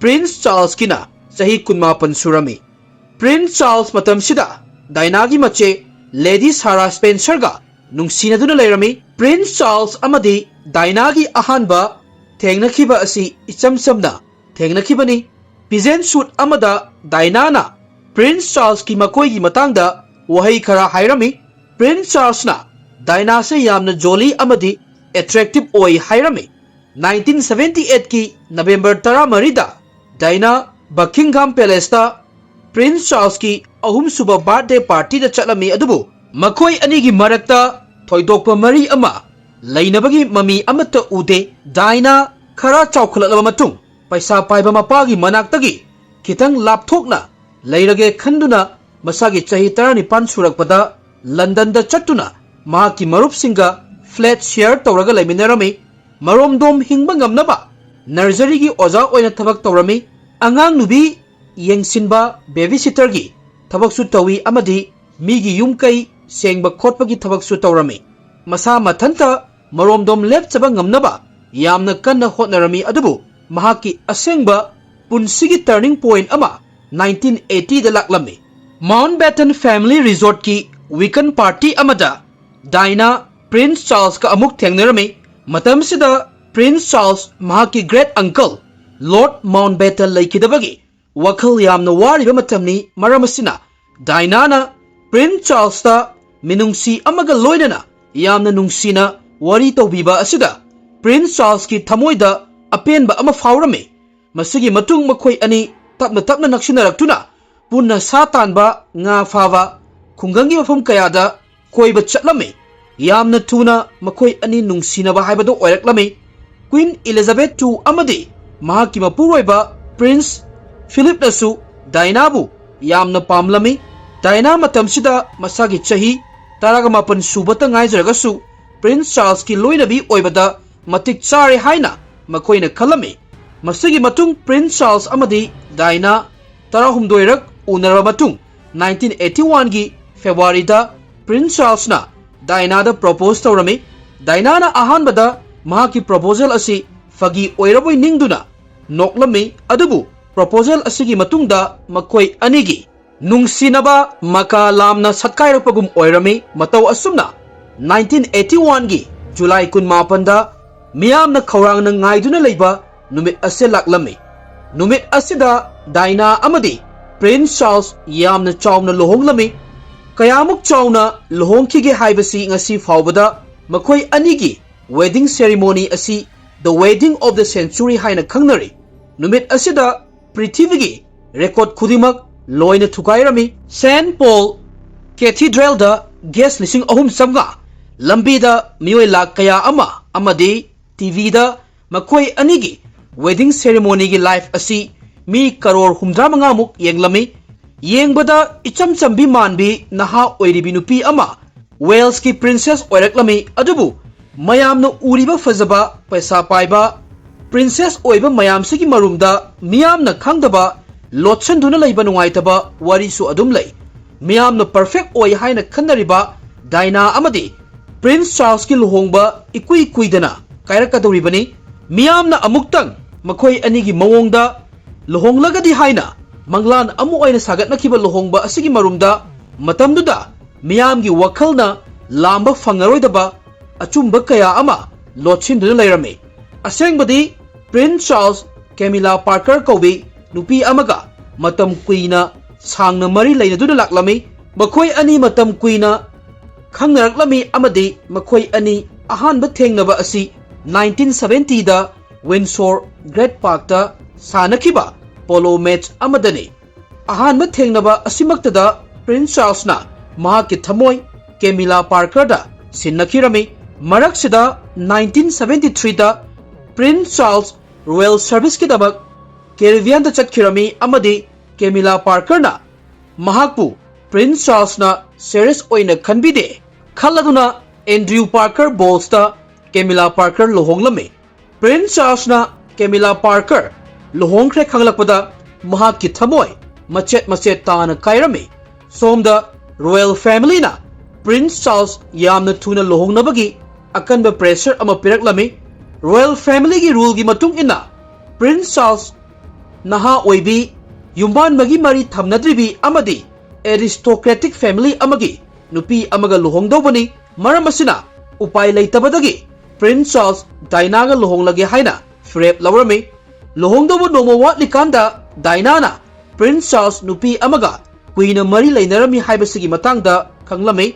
ꯄ꯭ꯔꯤꯟꯁ ꯆꯥꯔꯜꯁꯀꯤꯅ ꯆꯍꯤ ꯀꯨꯟꯃꯥꯄꯟ ꯁꯨꯔꯝꯃꯤ꯫ ꯄ꯭ꯔꯤꯟꯁ ꯆꯥꯔꯜꯁ ꯃꯇꯝꯁꯤꯗ ꯗꯥꯏꯅꯥꯒꯤ ꯃꯆꯦ ꯂꯦꯗꯤ ꯁꯥꯔꯥ ꯁ꯭ꯄꯦꯟꯁꯔꯒ ꯅꯨꯡꯁꯤꯅꯗꯨꯅ ꯂꯩꯔꯝꯃꯤ꯫ ꯄ꯭ꯔꯤꯟꯁ ꯆꯥꯔꯜꯁ ꯑꯃꯗꯤ ꯗꯥꯏꯅꯥꯒꯤ ꯑꯍꯥꯟꯕ ꯊꯦꯡꯅꯈꯤꯕ ꯑꯁꯤ ꯏꯆꯝ ꯆꯝꯅ ꯊꯦꯡꯅꯈꯤꯕꯅꯤ꯫ ꯄꯤꯖꯦꯟ ꯁꯨꯠ ꯑꯃꯗ ꯗꯥꯏꯅꯥꯅ ꯄ꯭ꯔꯤꯟꯁ ꯆꯥꯔꯜꯁꯀꯤ ꯃꯈꯣꯏꯒꯤ ꯃꯇꯥꯡꯗ ꯋꯥꯍꯩ ꯈꯔ ꯍꯥꯏꯔꯝꯃꯤ꯫ ꯄ꯭ꯔꯤꯟꯁ ꯆꯥꯔꯜꯁꯅ ꯗꯥꯏꯅꯥꯁꯦ ꯌꯥꯝꯅ ꯖꯣꯂꯤ ꯑꯃꯗꯤ ꯑꯦꯇ꯭ꯔꯦꯛꯇꯤꯚ ꯑꯣꯏ ꯍꯥꯏꯔꯝꯃꯤ꯫ ꯅꯥꯏꯟꯇꯤꯟ ꯁꯚꯦꯟꯇꯤ ꯑꯩꯠꯀꯤ ꯅꯕꯦꯝꯕꯔ ꯇꯔꯥꯃꯔꯤꯗ ꯗꯥꯏꯅꯥ ꯕꯀꯤꯡꯍꯥꯝ ꯄꯦꯂꯦꯁꯇ ꯄ꯭ꯔꯤꯟꯁ ꯆꯥꯔꯜꯁꯀꯤ ꯑꯍꯨꯝꯁꯨꯕ ꯕꯥꯔꯊꯗꯦ ꯄꯥꯔꯇꯤꯗ ꯆꯠꯂꯝꯃꯤ, ꯑꯗꯨꯕꯨ ꯃꯈꯣꯏ ꯑꯅꯤꯒꯤ ꯃꯔꯛꯇ ꯊꯣꯏꯗꯣꯛꯄ ꯃꯔꯤ ꯑꯃ ꯂꯩꯅꯕꯒꯤ ꯃꯃꯤ ꯑꯃꯠꯇ ꯎꯗꯦ꯫ ꯗꯥꯏꯅꯥ ꯈꯔ ꯆꯥꯎꯈꯠꯂꯛꯂꯕ ꯃꯇꯨꯡ, ꯄꯩꯁꯥ ꯄꯥꯏꯕ ꯃꯄꯥꯒꯤ ꯃꯅꯥꯛꯇꯒꯤ ꯈꯤꯇꯪ ꯂꯥꯞꯊꯣꯛꯅ ꯂꯩꯔꯒꯦ ꯈꯟꯗꯨꯅ ꯃꯁꯥꯒꯤ ꯆꯍꯤ ꯇꯔꯥꯅꯤꯄꯥꯟ ꯁꯨꯔꯛꯄꯗ ꯂꯟꯗꯟꯗ ꯆꯠꯇꯨꯅ ꯃꯍꯥꯛꯀꯤ ꯃꯔꯨꯞꯁꯤꯡꯒ ꯐ꯭ꯂꯦꯠ ꯁꯦꯌꯔ ꯇꯧꯔꯒ ꯂꯩꯃꯤꯟꯅꯔꯝꯃꯤ꯫ ꯃꯔꯣꯝꯗꯣꯝ ꯍꯤꯡꯕ ꯉꯝꯅꯕ ꯅꯔꯖꯔꯤꯒꯤ ꯑꯣꯖꯥ ꯑꯣꯏꯅ ꯊꯕꯛ ꯇꯧꯔꯝꯃꯤ꯫ ꯑꯉꯥꯡ ꯅꯨꯕꯤ ꯌꯦꯡꯁꯤꯟꯕ, ꯕꯦꯕꯤꯁꯤꯇꯔꯒꯤ ꯊꯕꯛꯁꯨ ꯇꯧꯏ ꯑꯃꯗꯤ ꯃꯤꯒꯤ ꯌꯨꯝ ꯀꯩ ꯁꯦꯡꯕ ꯈꯣꯠꯄꯒꯤ ꯊꯕꯛꯁꯨ ꯇꯧꯔꯝꯃꯤ꯫ ꯃꯁꯥ ꯃꯊꯟꯇ ꯃꯔꯣꯝꯗꯣꯝ ꯂꯦꯞꯆꯕ ꯉꯝꯅꯕ ꯌꯥꯝꯅ ꯀꯟꯅ ꯍꯣꯠꯅꯔꯝꯃꯤ, ꯑꯗꯨꯕꯨ ꯃꯍꯥꯛꯀꯤ ꯑꯁꯦꯡꯕ ꯄꯨꯟꯁꯤꯒꯤ ꯇꯔꯅꯤꯡ ꯄꯣꯏꯟꯠ ꯑꯃ ꯅꯥꯏꯟꯇꯤꯟ ꯑꯩꯠꯇꯤꯗ ꯂꯥꯛꯂꯝꯃꯤ꯫ ꯃꯥꯎꯟꯠꯕꯦꯇꯟ ꯐꯦꯃꯤꯂꯤ ꯔꯤꯖꯣꯔꯠꯀꯤ ꯋꯤꯀꯟ ꯄꯥꯔꯇꯤ ꯑꯃꯗ ꯗꯥꯏꯅꯥ ꯄ꯭ꯔꯤꯟꯁ ꯆꯥꯔꯜꯁꯀ ꯑꯃꯨꯛ ꯊꯦꯡꯅꯔꯝꯃꯤ꯫ ꯃꯇꯝꯁꯤꯗ ꯄ꯭ꯔꯤꯟꯁ ꯆꯥꯔꯜꯁ ꯃꯍꯥꯛꯀꯤ ꯒ꯭ꯔꯦꯠ ꯑꯪꯀꯜ ꯂꯣꯔꯗ ꯃꯥꯎꯟꯠꯕꯦꯇꯟ ꯂꯩꯈꯤꯗꯕꯒꯤ ꯋꯥꯈꯜ ꯌꯥꯝꯅ ꯋꯥꯔꯤꯕ ꯃꯇꯝꯅꯤ꯫ ꯃꯔꯝ ꯑꯁꯤꯅ ꯗꯥꯏꯅꯥꯅ ꯄ꯭ꯔꯤꯟꯁ ꯆꯥꯔꯜꯁꯇ ꯃꯤꯅꯨꯡꯁꯤ ꯑꯃꯒ ꯂꯣꯏꯅꯅ ꯌꯥꯝꯅ ꯅꯨꯡꯁꯤꯅ ꯋꯥꯔꯤ ꯇꯧꯕꯤꯕ ꯑꯁꯤꯗ ꯄ꯭ꯔꯤꯟꯁ ꯆꯥꯔꯜꯁꯀꯤ ꯊꯃꯣꯏꯗ ꯑꯄꯦꯟꯕ ꯑꯃ ꯐꯥꯎꯔꯝꯃꯤ꯫ ꯃꯁꯤꯒꯤ ꯃꯇꯨꯡ ꯃꯈꯣꯏ ꯑꯅꯤ ꯇꯞꯅ ꯇꯞꯅ ꯅꯛꯁꯤꯟꯅꯔꯛꯇꯨꯅ ꯄꯨꯟꯅ ꯁꯥ ꯇꯥꯟꯕ, ꯉꯥ ꯐꯥꯕ, ꯈꯨꯡꯒꯪꯒꯤ ꯃꯐꯝ ꯀꯌꯥꯗ ꯀꯣꯏꯕ ꯆꯠꯂꯝꯃꯤ꯫ ꯌꯥꯝꯅ ꯊꯨꯅ ꯃꯈꯣꯏ ꯑꯅꯤ ꯅꯨꯡꯁꯤꯅꯕ ꯍꯥꯏꯕꯗꯨ ꯑꯣꯏꯔꯛꯂꯝꯃꯤ꯫ Queen Elizabeth two ꯑꯃꯗꯤ ꯃꯍꯥꯛꯀꯤ ꯃꯄꯨꯔꯣꯏꯕ Prince Philipꯅꯁꯨ ꯗꯥꯏꯅꯥꯕꯨ ꯌꯥꯝꯅ ꯄꯥꯝꯂꯝꯃꯤ꯫ ꯗꯥꯏꯅꯥ ꯃꯇꯝꯁꯤꯗ ꯃꯁꯥꯒꯤ ꯆꯍꯤ ꯇꯔꯥꯃꯥꯄꯟ ꯁꯨꯕꯇ ꯉꯥꯏꯖꯔꯒꯁꯨ Prince Charlesꯀꯤ ꯂꯣꯏꯅꯕꯤ ꯑꯣꯏꯕꯗ ꯃꯇꯤꯛ ꯆꯥꯔꯦ ꯍꯥꯏꯅ ꯃꯈꯣꯏꯅ ꯈꯜꯂꯝꯃꯤ꯫ ꯃꯁꯤꯒꯤ ꯃꯇꯨꯡ Prince Charles ꯑꯃꯗꯤ ꯗꯥꯏꯅꯥ ꯇꯔꯥꯍꯨꯝꯗꯣꯏꯔꯛ ꯎꯅꯔꯕ ꯃꯇꯨꯡ, nineteen eighty oneꯒꯤ Februaryꯗ Prince Charlesꯅ ꯗꯥꯏꯅꯥꯗ propose ꯇꯧꯔꯝꯃꯤ꯫ ꯗꯥꯏꯅꯥꯅ ꯑꯍꯥꯟꯕꯗ ꯃꯍꯥꯛꯀꯤ proposal ꯑꯁꯤ ꯐꯥꯒꯤ ꯑꯣꯏꯔꯕꯣꯏ ꯅꯤꯡꯗꯨꯅ ꯅꯣꯛꯂꯝꯃꯤ, ꯑꯗꯨꯕꯨ proposal ꯑꯁꯤꯒꯤ ꯃꯇꯨꯡꯗ ꯃꯈꯣꯏ ꯑꯅꯤꯒꯤ ꯅꯨꯡꯁꯤꯅꯕ ꯃꯀꯥ ꯂꯥꯝꯅ ꯁꯠꯀꯥꯏꯔꯛꯄꯒꯨꯝ ꯑꯣꯏꯔꯝꯃꯤ꯫ ꯃꯇꯧ ꯑꯁꯨꯝꯅ nineteen eighty oneꯒꯤ July ꯀꯨꯟꯃꯥꯄꯟꯗ ꯃꯤꯌꯥꯝꯅ ꯈꯧꯔꯥꯡꯅ ꯉꯥꯏꯗꯨꯅ ꯂꯩꯕ ꯅꯨꯃꯤꯠ ꯑꯁꯤ ꯂꯥꯛꯂꯝꯃꯤ꯫ ꯅꯨꯃꯤꯠ ꯑꯁꯤꯗ ꯗꯥꯏꯅꯥ ꯑꯃꯗꯤ Prince Charles ꯌꯥꯝꯅ ꯆꯥꯎꯅ ꯂꯨꯍꯣꯡꯂꯝꯃꯤ꯫ ꯀꯌꯥꯃꯨꯛ ꯆꯥꯎꯅ ꯂꯨꯍꯣꯡꯈꯤꯒꯦ ꯍꯥꯏꯕꯁꯤ ꯉꯁꯤ ꯐꯥꯎꯕꯗ ꯃꯈꯣꯏ ꯑꯅꯤꯒꯤ wedding ceremony ꯑꯁꯤ The Wedding of the Century ꯍꯥꯏꯅ ꯈꯪꯅꯔꯤ꯫ ꯅꯨꯃꯤꯠ ꯑꯁꯤꯗ ꯄ꯭ꯔꯤꯊꯤꯕꯤꯒꯤ record ꯈꯨꯗꯤꯡꯃꯛ ꯂꯣꯏꯅ ꯊꯨꯒꯥꯏꯔꯝꯃꯤ꯫ Saint Paul Cathedralꯗ guest ꯂꯤꯁꯤꯡ ꯑꯍꯨꯝ ꯆꯥꯝꯃꯉꯥ, ꯂꯝꯕꯤꯗ ꯃꯤꯑꯣꯏ ꯂꯥꯈ ꯀꯌꯥ ꯑꯃ ꯑꯃꯗꯤ TVꯗ ꯃꯈꯣꯏ ꯑꯅꯤꯒꯤ wedding ceremonyꯒꯤ live ꯑꯁꯤ ꯃꯤ ꯀꯔꯣꯔ ꯍꯨꯝꯗ꯭ꯔꯥ ꯃꯉꯥꯃꯨꯛ ꯌꯦꯡꯂꯝꯃꯤ꯫ ꯌꯦꯡꯕꯗ ꯏꯆꯝ ꯆꯝꯕꯤ ꯃꯥꯟꯕꯤ ꯅꯍꯥ ꯑꯣꯏꯔꯤꯕꯤ ꯅꯨꯄꯤ ꯑꯃ Walesꯀꯤ princess ꯑꯣꯏꯔꯛꯂꯝꯃꯤ, ꯑꯗꯨꯕꯨ ꯃꯌꯥꯝꯅ ꯎꯔꯤꯕ ꯐꯖꯕ, ꯄꯩꯁꯥ ꯄꯥꯏꯕ, princess ꯑꯣꯏꯕ ꯃꯌꯥꯝꯁꯤꯒꯤ ꯃꯔꯨꯝꯗ ꯃꯤꯌꯥꯝꯅ ꯈꯪꯗꯕ, ꯂꯣꯠꯁꯤꯟꯗꯨꯅ ꯂꯩꯕ ꯅꯨꯡꯉꯥꯏꯇꯕ ꯋꯥꯔꯤꯁꯨ ꯑꯗꯨꯝ ꯂꯩ꯫ ꯃꯤꯌꯥꯝꯅ perfect ꯑꯣꯏ ꯍꯥꯏꯅ ꯈꯟꯅꯔꯤꯕ ꯗꯥꯏꯅꯥ ꯑꯃꯗꯤ Prince Charlesꯀꯤ ꯂꯨꯍꯣꯡꯕ ꯏꯀꯨꯏ ꯀꯨꯏꯗꯅ ꯀꯥꯏꯔꯛꯀꯗꯧꯔꯤꯕꯅꯤ꯫ ꯃꯤꯌꯥꯝꯅ ꯑꯃꯨꯛꯇꯪ ꯃꯈꯣꯏ ꯑꯅꯤꯒꯤ ꯃꯑꯣꯡꯗ ꯂꯨꯍꯣꯡꯂꯒꯗꯤ ꯍꯥꯏꯅ ꯃꯪꯂꯥꯟ ꯑꯃ ꯑꯣꯏꯅ ꯁꯥꯒꯠꯅꯈꯤꯕ ꯂꯨꯍꯣꯡꯕ ꯑꯁꯤꯒꯤ ꯃꯔꯨꯝꯗ ꯃꯇꯝꯗꯨꯗ ꯃꯤꯌꯥꯝꯒꯤ ꯋꯥꯈꯜꯅ ꯂꯥꯝꯕ ꯐꯪꯉꯔꯣꯏꯗꯕ ꯑꯆꯨꯝꯕ ꯀꯌꯥ ꯑꯃ ꯂꯣꯠꯁꯤꯟꯗꯨꯅ ꯂꯩꯔꯝꯃꯤ꯫ ꯑꯁꯦꯡꯕꯗꯤ Prince Charles Camilla Parker ꯀꯧꯕꯤ ꯅꯨꯄꯤ ꯑꯃꯒ ꯃꯇꯝ ꯀꯨꯏꯅ ꯁꯥꯡꯅ ꯃꯔꯤ ꯂꯩꯅꯗꯨꯅ ꯂꯥꯛꯂꯝꯃꯤ꯫ ꯃꯈꯣꯏ ꯑꯅꯤ ꯃꯇꯝ ꯀꯨꯏꯅ ꯈꯪꯅꯔꯛꯂꯝꯃꯤ ꯑꯃꯗꯤ ꯃꯈꯣꯏ ꯑꯅꯤ ꯑꯍꯥꯟꯕ ꯊꯦꯡꯅꯕ ꯑꯁꯤ nineteen seventyꯗ Windsor Great Parkꯇ ꯁꯥꯟꯅꯈꯤꯕ polo match ꯑꯃꯗꯅꯤ꯫ ꯑꯍꯥꯟꯕ ꯊꯦꯡꯅꯕ ꯑꯁꯤꯃꯛꯇꯗ Prince Charlesꯅ ꯃꯍꯥꯛꯀꯤ ꯊꯃꯣꯏ Camilla Parkerꯗ ꯁꯤꯟꯅꯈꯤꯔꯝꯃꯤ꯫ ꯃꯔꯛꯁꯤꯗ nineteen seventy threeꯗ Prince Charles Royal Serviceꯀꯤꯗꯃꯛ Caribbeanꯗ ꯆꯠꯈꯤꯔꯝꯃꯤ ꯑꯃꯗꯤ Camilla Parkerꯅ ꯃꯍꯥꯛꯄꯨ Prince Charlesꯅ serious ꯑꯣꯏꯅ ꯈꯟꯕꯤꯗꯦ ꯈꯜꯂꯗꯨꯅ Andrew Parker Bowlesꯇ Camilla Parker ꯂꯨꯍꯣꯡꯂꯝꯃꯤ꯫ Prince Charlesꯅ Camilla Parker ꯂꯨꯍꯣꯡꯈ꯭ꯔꯦ ꯈꯪꯂꯛꯄꯗ ꯃꯍꯥꯛꯀꯤ ꯊꯃꯣꯏ ꯃꯆꯦꯠ ꯃꯆꯦꯠ ꯇꯥꯅ ꯀꯥꯏꯔꯝꯃꯤ꯫ ꯁꯣꯝꯗ Royal Familyꯅ Prince Charles ꯌꯥꯝꯅ ꯊꯨꯅ ꯂꯨꯍꯣꯡꯅꯕꯒꯤ ꯑꯀꯟꯕ pressure ꯑꯃ ꯄꯤꯔꯛꯂꯝꯃꯤ꯫ Royal Familyꯒꯤ ruleꯒꯤ ꯃꯇꯨꯡ ꯏꯟꯅ Prince Charles ꯅꯍꯥ ꯑꯣꯏꯕꯤ, ꯌꯨꯝꯕꯥꯟꯕꯒꯤ ꯃꯔꯤ ꯊꯝꯅꯗ꯭ꯔꯤꯕꯤ ꯑꯃꯗꯤ aristocratic family ꯑꯃꯒꯤ ꯅꯨꯄꯤ ꯑꯃꯒ ꯂꯨꯍꯣꯡꯗꯧꯕꯅꯤ꯫ ꯃꯔꯝ ꯑꯁꯤꯅ ꯎꯄꯥꯏ ꯂꯩꯇꯕꯗꯒꯤ Prince Charles Dianaꯒ ꯂꯨꯍꯣꯡꯂꯒꯦ ꯍꯥꯏꯅ ꯐꯤꯔꯦꯞ ꯂꯧꯔꯝꯃꯤ꯫ ꯂꯨꯍꯣꯡꯗꯧꯕ ꯅꯣꯡꯃ ꯋꯥꯠꯂꯤꯀꯥꯟꯗ Dianaꯅ Prince Charles ꯅꯨꯄꯤ ꯑꯃꯒ ꯀꯨꯏꯅ ꯃꯔꯤ ꯂꯩꯅꯔꯝꯃꯤ ꯍꯥꯏꯕꯁꯤꯒꯤ ꯃꯇꯥꯡꯗ ꯈꯪꯂꯝꯃꯤ꯫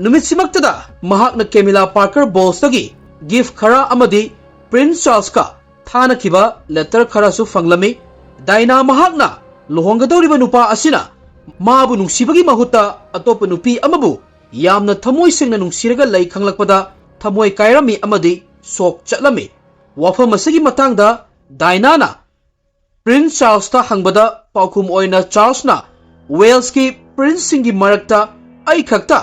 ꯅꯨꯃꯤꯠꯁꯤꯃꯛꯇꯗ ꯃꯍꯥꯛꯅ Camilla Parker Bowlesꯇꯒꯤ gift ꯈꯔ ꯑꯃꯗꯤ Prince Charlesꯀ ꯊꯥꯅꯈꯤꯕ letter ꯈꯔꯁꯨ ꯐꯪꯂꯝꯃꯤ꯫ Diana ꯃꯍꯥꯛꯅ ꯂꯨꯍꯣꯡꯒꯗꯧꯔꯤꯕ ꯅꯨꯄꯥ ꯑꯁꯤꯅ ꯃꯥꯕꯨ ꯅꯨꯡꯁꯤꯕꯒꯤ ꯃꯍꯨꯠꯇ ꯑꯇꯣꯞꯄ ꯅꯨꯄꯤ ꯑꯃꯕꯨ ꯌꯥꯝꯅ ꯊꯃꯣꯏ ꯁꯦꯡꯅ ꯅꯨꯡꯁꯤꯔꯒ ꯂꯩ ꯈꯪꯂꯛꯄꯗ ꯊꯃꯣꯏ ꯀꯥꯏꯔꯝꯃꯤ ꯑꯃꯗꯤ shock ꯆꯠꯂꯝꯃꯤ꯫ ꯋꯥꯐꯝ ꯑꯁꯤꯒꯤ ꯃꯇꯥꯡꯗ Dianaꯅ Prince Charlesꯇ ꯍꯪꯕꯗ ꯄꯥꯎꯈꯨꯝ ꯑꯣꯏꯅ Charlesꯅ Walesꯀꯤ princeꯁꯤꯡꯒꯤ ꯃꯔꯛꯇ ꯑꯩ ꯈꯛꯇ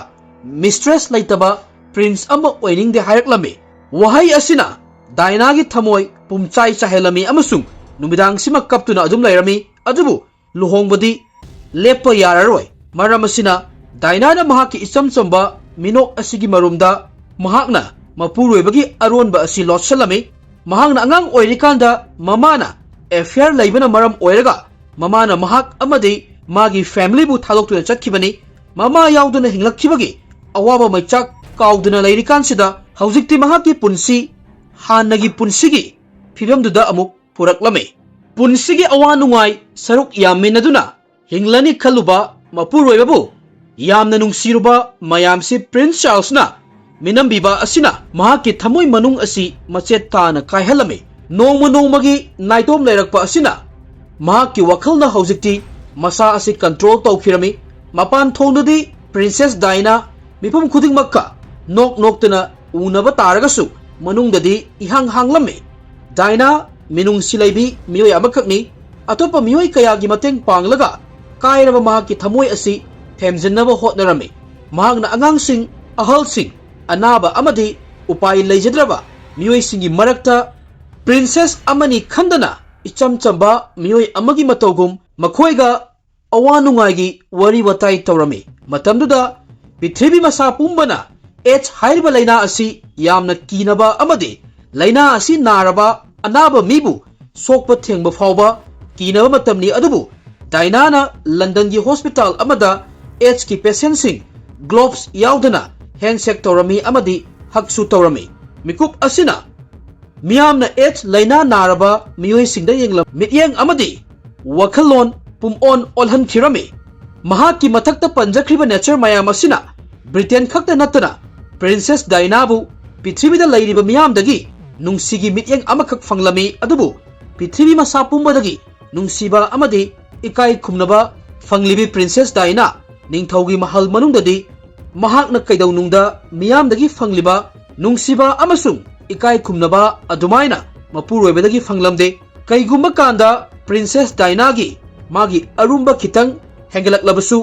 mistress ꯂꯩꯇꯕ prince ꯑꯃ ꯑꯣꯏꯅꯤꯡꯗꯦ ꯍꯥꯏꯔꯛꯂꯝꯃꯤ꯫ ꯋꯥꯍꯩ ꯑꯁꯤꯅ Dianaꯒꯤ ꯊꯃꯣꯏ ꯄꯨꯝꯆꯥꯏ ꯆꯥꯏꯍꯜꯂꯝꯃꯤ ꯑꯃꯁꯨꯡ ꯅꯨꯃꯤꯗꯥꯡꯁꯤꯃ ꯀꯞꯇꯨꯅ ꯑꯗꯨꯝ ꯂꯩꯔꯝꯃꯤ꯫ ꯑꯗꯨꯕꯨ ꯂꯨꯍꯣꯡꯕꯗꯤ ꯂꯦꯞꯄ ꯌꯥꯔꯔꯣꯏ꯫ ꯃꯔꯝ ꯑꯁꯤꯅ Dianaꯅ ꯃꯍꯥꯛꯀꯤ ꯏꯆꯝ ꯆꯝꯕ ꯃꯤꯅꯣꯛ ꯑꯁꯤꯒꯤ ꯃꯔꯨꯝꯗ ꯃꯍꯥꯛꯅ ꯃꯄꯨꯔꯣꯏꯕꯒꯤ ꯑꯔꯣꯟꯕ ꯑꯁꯤ ꯂꯣꯠꯁꯤꯜꯂꯝꯃꯤ꯫ ꯃꯍꯥꯛꯅ ꯑꯉꯥꯡ ꯑꯣꯏꯔꯤꯀꯥꯟꯗ ꯃꯃꯥꯅ affair ꯂꯩꯕꯅ ꯃꯔꯝ ꯑꯣꯏꯔꯒ ꯃꯃꯥꯅ ꯃꯍꯥꯛ ꯑꯃꯗꯤ ꯃꯥꯒꯤ familyꯕꯨ ꯊꯥꯗꯣꯛꯇꯨꯅ ꯆꯠꯈꯤꯕꯅꯤ꯫ ꯃꯃꯥ ꯌꯥꯎꯗꯅ ꯍꯤꯡꯂꯛꯈꯤꯕꯒꯤ ꯑꯋꯥꯕ ꯃꯩꯆꯥꯛ ꯀꯥꯎꯗꯨꯅ ꯂꯩꯔꯤꯀꯥꯟꯁꯤꯗ ꯍꯧꯖꯤꯛꯇꯤ ꯃꯍꯥꯛꯀꯤ ꯄꯨꯟꯁꯤ ꯍꯥꯟꯅꯒꯤ ꯄꯨꯟꯁꯤꯒꯤ ꯐꯤꯕꯝꯗꯨꯗ ꯑꯃꯨꯛ ꯄꯨꯔꯛꯂꯝꯃꯤ꯫ ꯄꯨꯟꯁꯤꯒꯤ ꯑꯋꯥ ꯅꯨꯡꯉꯥꯏ ꯁꯔꯨꯛ ꯌꯥꯃꯤꯟꯅꯗꯨꯅ ꯍꯤꯡꯂꯅꯤ ꯈꯜꯂꯨꯕ ꯃꯄꯨꯔꯣꯏꯕꯕꯨ ꯌꯥꯝꯅ ꯅꯨꯡꯁꯤꯔꯨꯕ ꯃꯌꯥꯝꯁꯤ Prince Charlesꯅ ꯃꯤꯅꯝꯕꯤꯕ ꯑꯁꯤꯅ ꯃꯍꯥꯛꯀꯤ ꯊꯃꯣꯏ ꯃꯅꯨꯡ ꯑꯁꯤ ꯃꯆꯦꯠ ꯇꯥꯅ ꯀꯥꯏꯍꯜꯂꯝꯃꯤ꯫ ꯅꯣꯡꯃ ꯅꯣꯡꯃꯒꯤ ꯅꯥꯏꯇꯣꯝ ꯂꯩꯔꯛꯄ ꯑꯁꯤꯅ ꯃꯍꯥꯛꯀꯤ ꯋꯥꯈꯜꯅ ꯍꯧꯖꯤꯛꯇꯤ ꯃꯁꯥ ꯑꯁꯤ control ꯇꯧꯈꯤꯔꯝꯃꯤ꯫ ꯃꯄꯥꯟ ꯊꯣꯡꯗꯗꯤ Princess Diana ꯃꯤꯄꯨꯝ ꯈꯨꯗꯤꯡꯃꯛꯀ ꯅꯣꯛ ꯅꯣꯛꯇꯨꯅ ꯎꯅꯕ ꯇꯥꯔꯒꯁꯨ ꯃꯅꯨꯡꯗꯗꯤ ꯏꯍꯥꯡ ꯍꯥꯡꯂꯝꯃꯤ꯫ ꯗꯥꯏꯅꯥ ꯃꯤꯅꯨꯡꯁꯤ ꯂꯩꯕꯤ ꯃꯤꯑꯣꯏ ꯑꯃꯈꯛꯅꯤ꯫ ꯑꯇꯣꯞꯄ ꯃꯤꯑꯣꯏ ꯀꯌꯥꯒꯤ ꯃꯇꯦꯡ ꯄꯥꯡꯂꯒ ꯀꯥꯏꯔꯕ ꯃꯍꯥꯛꯀꯤ ꯊꯃꯣꯏ ꯑꯁꯤ ꯊꯦꯝꯖꯤꯟꯅꯕ ꯍꯣꯠꯅꯔꯝꯃꯤ꯫ ꯃꯍꯥꯛꯅ ꯑꯉꯥꯡꯁꯤꯡ, ꯑꯍꯜꯁꯤꯡ, ꯑꯅꯥꯕ ꯑꯃꯗꯤ ꯎꯄꯥꯏ ꯂꯩꯖꯗ꯭ꯔꯕ ꯃꯤꯑꯣꯏꯁꯤꯡꯒꯤ ꯃꯔꯛꯇ ꯄ꯭ꯔꯤꯟꯁꯦꯁ ꯑꯃꯅꯤ ꯈꯟꯗꯅ ꯏꯆꯝ ꯆꯝꯕ ꯃꯤꯑꯣꯏ ꯑꯃꯒꯤ ꯃꯇꯧꯒꯨꯝ ꯃꯈꯣꯏꯒ ꯑꯋꯥ ꯅꯨꯡꯉꯥꯏꯒꯤ ꯋꯥꯔꯤ ꯋꯥꯇꯥꯏ ꯇꯧꯔꯝꯃꯤ꯫ ꯃꯇꯝꯗꯨꯗ ꯄ꯭ꯔꯤꯊꯤꯕꯤ ꯃꯁꯥ ꯄꯨꯝꯕꯅ AIDS ꯍꯥꯏꯔꯤꯕ ꯂꯥꯏꯅꯥ ꯑꯁꯤ ꯌꯥꯝꯅ ꯀꯤꯅꯕ ꯑꯃꯗꯤ ꯂꯥꯏꯅꯥ ꯑꯁꯤ ꯅꯥꯔꯕ ꯑꯅꯥꯕ ꯃꯤꯕꯨ ꯁꯣꯛꯄ ꯊꯦꯡꯕ ꯐꯥꯎꯕ ꯀꯤꯅꯕ ꯃꯇꯝꯅꯤ꯫ ꯑꯗꯨꯕꯨ ꯗꯥꯏꯅꯥꯅ ꯂꯟꯗꯟꯒꯤ ꯍꯣꯁꯄꯤꯇꯥꯜ ꯑꯃꯗ AIDSꯀꯤ ꯄꯦꯁꯦꯟꯁꯤꯡ ꯒ꯭ꯂꯣꯚꯁ ꯌꯥꯎꯗꯅ ꯍꯦꯟꯁꯦꯛ ꯇꯧꯔꯝꯃꯤ ꯑꯃꯗꯤ ꯍꯛꯁꯨ ꯇꯧꯔꯝꯃꯤ꯫ ꯃꯤꯀꯨꯞ ꯑꯁꯤꯅ ꯃꯤꯌꯥꯝꯅ AIDS ꯂꯥꯏꯅꯥ ꯅꯥꯔꯕ ꯃꯤꯑꯣꯏꯁꯤꯡꯗ ꯌꯦꯡꯂꯝ ꯃꯤꯠꯌꯦꯡ ꯑꯃꯗꯤ ꯋꯥꯈꯜꯂꯣꯟ ꯄꯨꯝꯑꯣꯟ ꯑꯣꯜꯍꯟꯈꯤꯔꯝꯃꯤ꯫ ꯃꯍꯥꯛꯀꯤ ꯃꯊꯛꯇ ꯄꯟꯖꯈ꯭ꯔꯤꯕ ꯅꯦꯆꯔ ꯃꯌꯥꯝ ꯑꯁꯤꯅ ꯕ꯭ꯔꯤꯇꯦꯟ ꯈꯛꯇ ꯅꯠꯇꯅ ꯄ꯭ꯔꯤꯟꯁꯦꯁ ꯗꯥꯏꯅꯥꯕꯨ ꯄ꯭ꯔꯤꯊꯤꯕꯤꯗ ꯂꯩꯔꯤꯕ ꯃꯤꯌꯥꯝꯗꯒꯤ ꯅꯨꯡꯁꯤꯒꯤ ꯃꯤꯠꯌꯦꯡ ꯑꯃꯈꯛ ꯐꯪꯂꯝꯃꯤ꯫ ꯑꯗꯨꯕꯨ ꯄ꯭ꯔꯤꯊꯤꯕꯤ ꯃꯁꯥ ꯄꯨꯝꯕꯗꯒꯤ ꯅꯨꯡꯁꯤꯕ ꯑꯃꯗꯤ ꯏꯀꯥꯏ ꯈꯨꯝꯅꯕ ꯐꯪꯂꯤꯕꯤ ꯄ꯭ꯔꯤꯟꯁꯦꯁ ꯗꯥꯏꯅꯥ ꯅꯤꯡꯊꯧꯒꯤ ꯃꯍꯜ ꯃꯅꯨꯡꯗꯗꯤ ꯃꯍꯥꯛꯅ ꯀꯩꯗꯧꯅꯨꯡꯗ ꯃꯤꯌꯥꯝꯗꯒꯤ ꯐꯪꯂꯤꯕ ꯅꯨꯡꯁꯤꯕ ꯑꯃꯁꯨꯡ ꯏꯀꯥꯏ ꯈꯨꯝꯅꯕ ꯑꯗꯨꯃꯥꯏꯅ ꯃꯄꯨꯔꯣꯏꯕꯗꯒꯤ ꯐꯪꯂꯝꯗꯦ꯫ ꯀꯩꯒꯨꯝꯕ ꯀꯥꯟꯗ ꯄ꯭ꯔꯤꯟꯁꯦꯁ ꯗꯥꯏꯅꯥꯒꯤ ꯃꯥꯒꯤ ꯑꯔꯨꯝꯕ ꯈꯤꯇꯪ ꯍꯦꯟꯒꯠꯂꯛꯂꯕꯁꯨ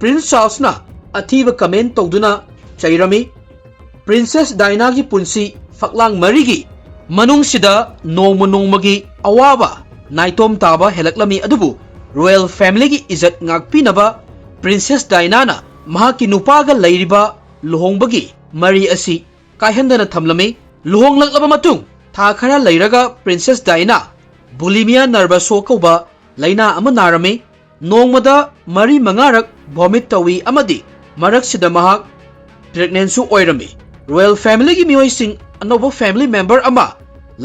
ꯄ꯭ꯔꯤꯟꯁ ꯆꯥꯔꯜꯁꯅ ꯑꯊꯤꯕ ꯀꯃꯦꯟ ꯇꯧꯗꯨꯅ ꯆꯩꯔꯝꯃꯤ꯫ ꯄ꯭ꯔꯤꯟꯁꯦꯁ ꯗꯥꯏꯅꯥꯒꯤ ꯄꯨꯟꯁꯤ ꯐꯛꯂꯥꯡ ꯃꯔꯤꯒꯤ ꯃꯅꯨꯡꯁꯤꯗ ꯅꯣꯡꯃ ꯅꯣꯡꯃꯒꯤ ꯑꯋꯥꯕ ꯅꯥꯏꯇꯣꯝ ꯇꯥꯕ ꯍꯦꯜꯂꯛꯂꯝꯃꯤ꯫ ꯑꯗꯨꯕꯨ ꯔꯣꯌꯦꯜ ꯐꯦꯃꯤꯂꯤꯒꯤ ꯏꯖꯠ ꯉꯥꯛꯄꯤꯅꯕ ꯄ꯭ꯔꯤꯟꯁꯦꯁ ꯗꯥꯏꯅꯥꯅ ꯃꯍꯥꯛꯀꯤ ꯅꯨꯄꯥꯒ ꯂꯩꯔꯤꯕ ꯂꯨꯍꯣꯡꯕꯒꯤ ꯃꯔꯤ ꯑꯁꯤ ꯀꯥꯏꯍꯟꯗꯅ ꯊꯝꯂꯝꯃꯤ꯫ ꯂꯨꯍꯣꯡꯂꯛꯂꯕ ꯃꯇꯨꯡ ꯊꯥ ꯈꯔ ꯂꯩꯔꯒ ꯄ꯭ꯔꯤꯟꯁꯦꯁ ꯗꯥꯏꯅꯥ ꯕꯨꯂꯤꯃꯤꯌꯥ ꯅꯔꯚꯁꯣ ꯀꯧꯕ ꯂꯥꯏꯅꯥ ꯑꯃ ꯅꯥꯔꯝꯃꯤ꯫ ꯅꯣꯡꯃꯗ ꯃꯔꯤ ꯃꯉꯥꯔꯛ ꯚꯣꯃꯤꯠ ꯇꯧꯏ ꯑꯃꯗꯤ ꯃꯔꯛꯁꯤꯗ ꯃꯍꯥꯛ ꯄ꯭ꯔꯦꯒꯅꯦꯟꯁꯨ ꯑꯣꯏꯔꯝꯃꯤ꯫ ꯔꯣꯌꯦꯜ ꯐꯦꯃꯤꯂꯤꯒꯤ ꯃꯤꯑꯣꯏꯁꯤꯡ ꯑꯅꯧꯕ ꯐꯦꯃꯤꯂꯤ ꯃꯦꯝꯕꯔ ꯑꯃ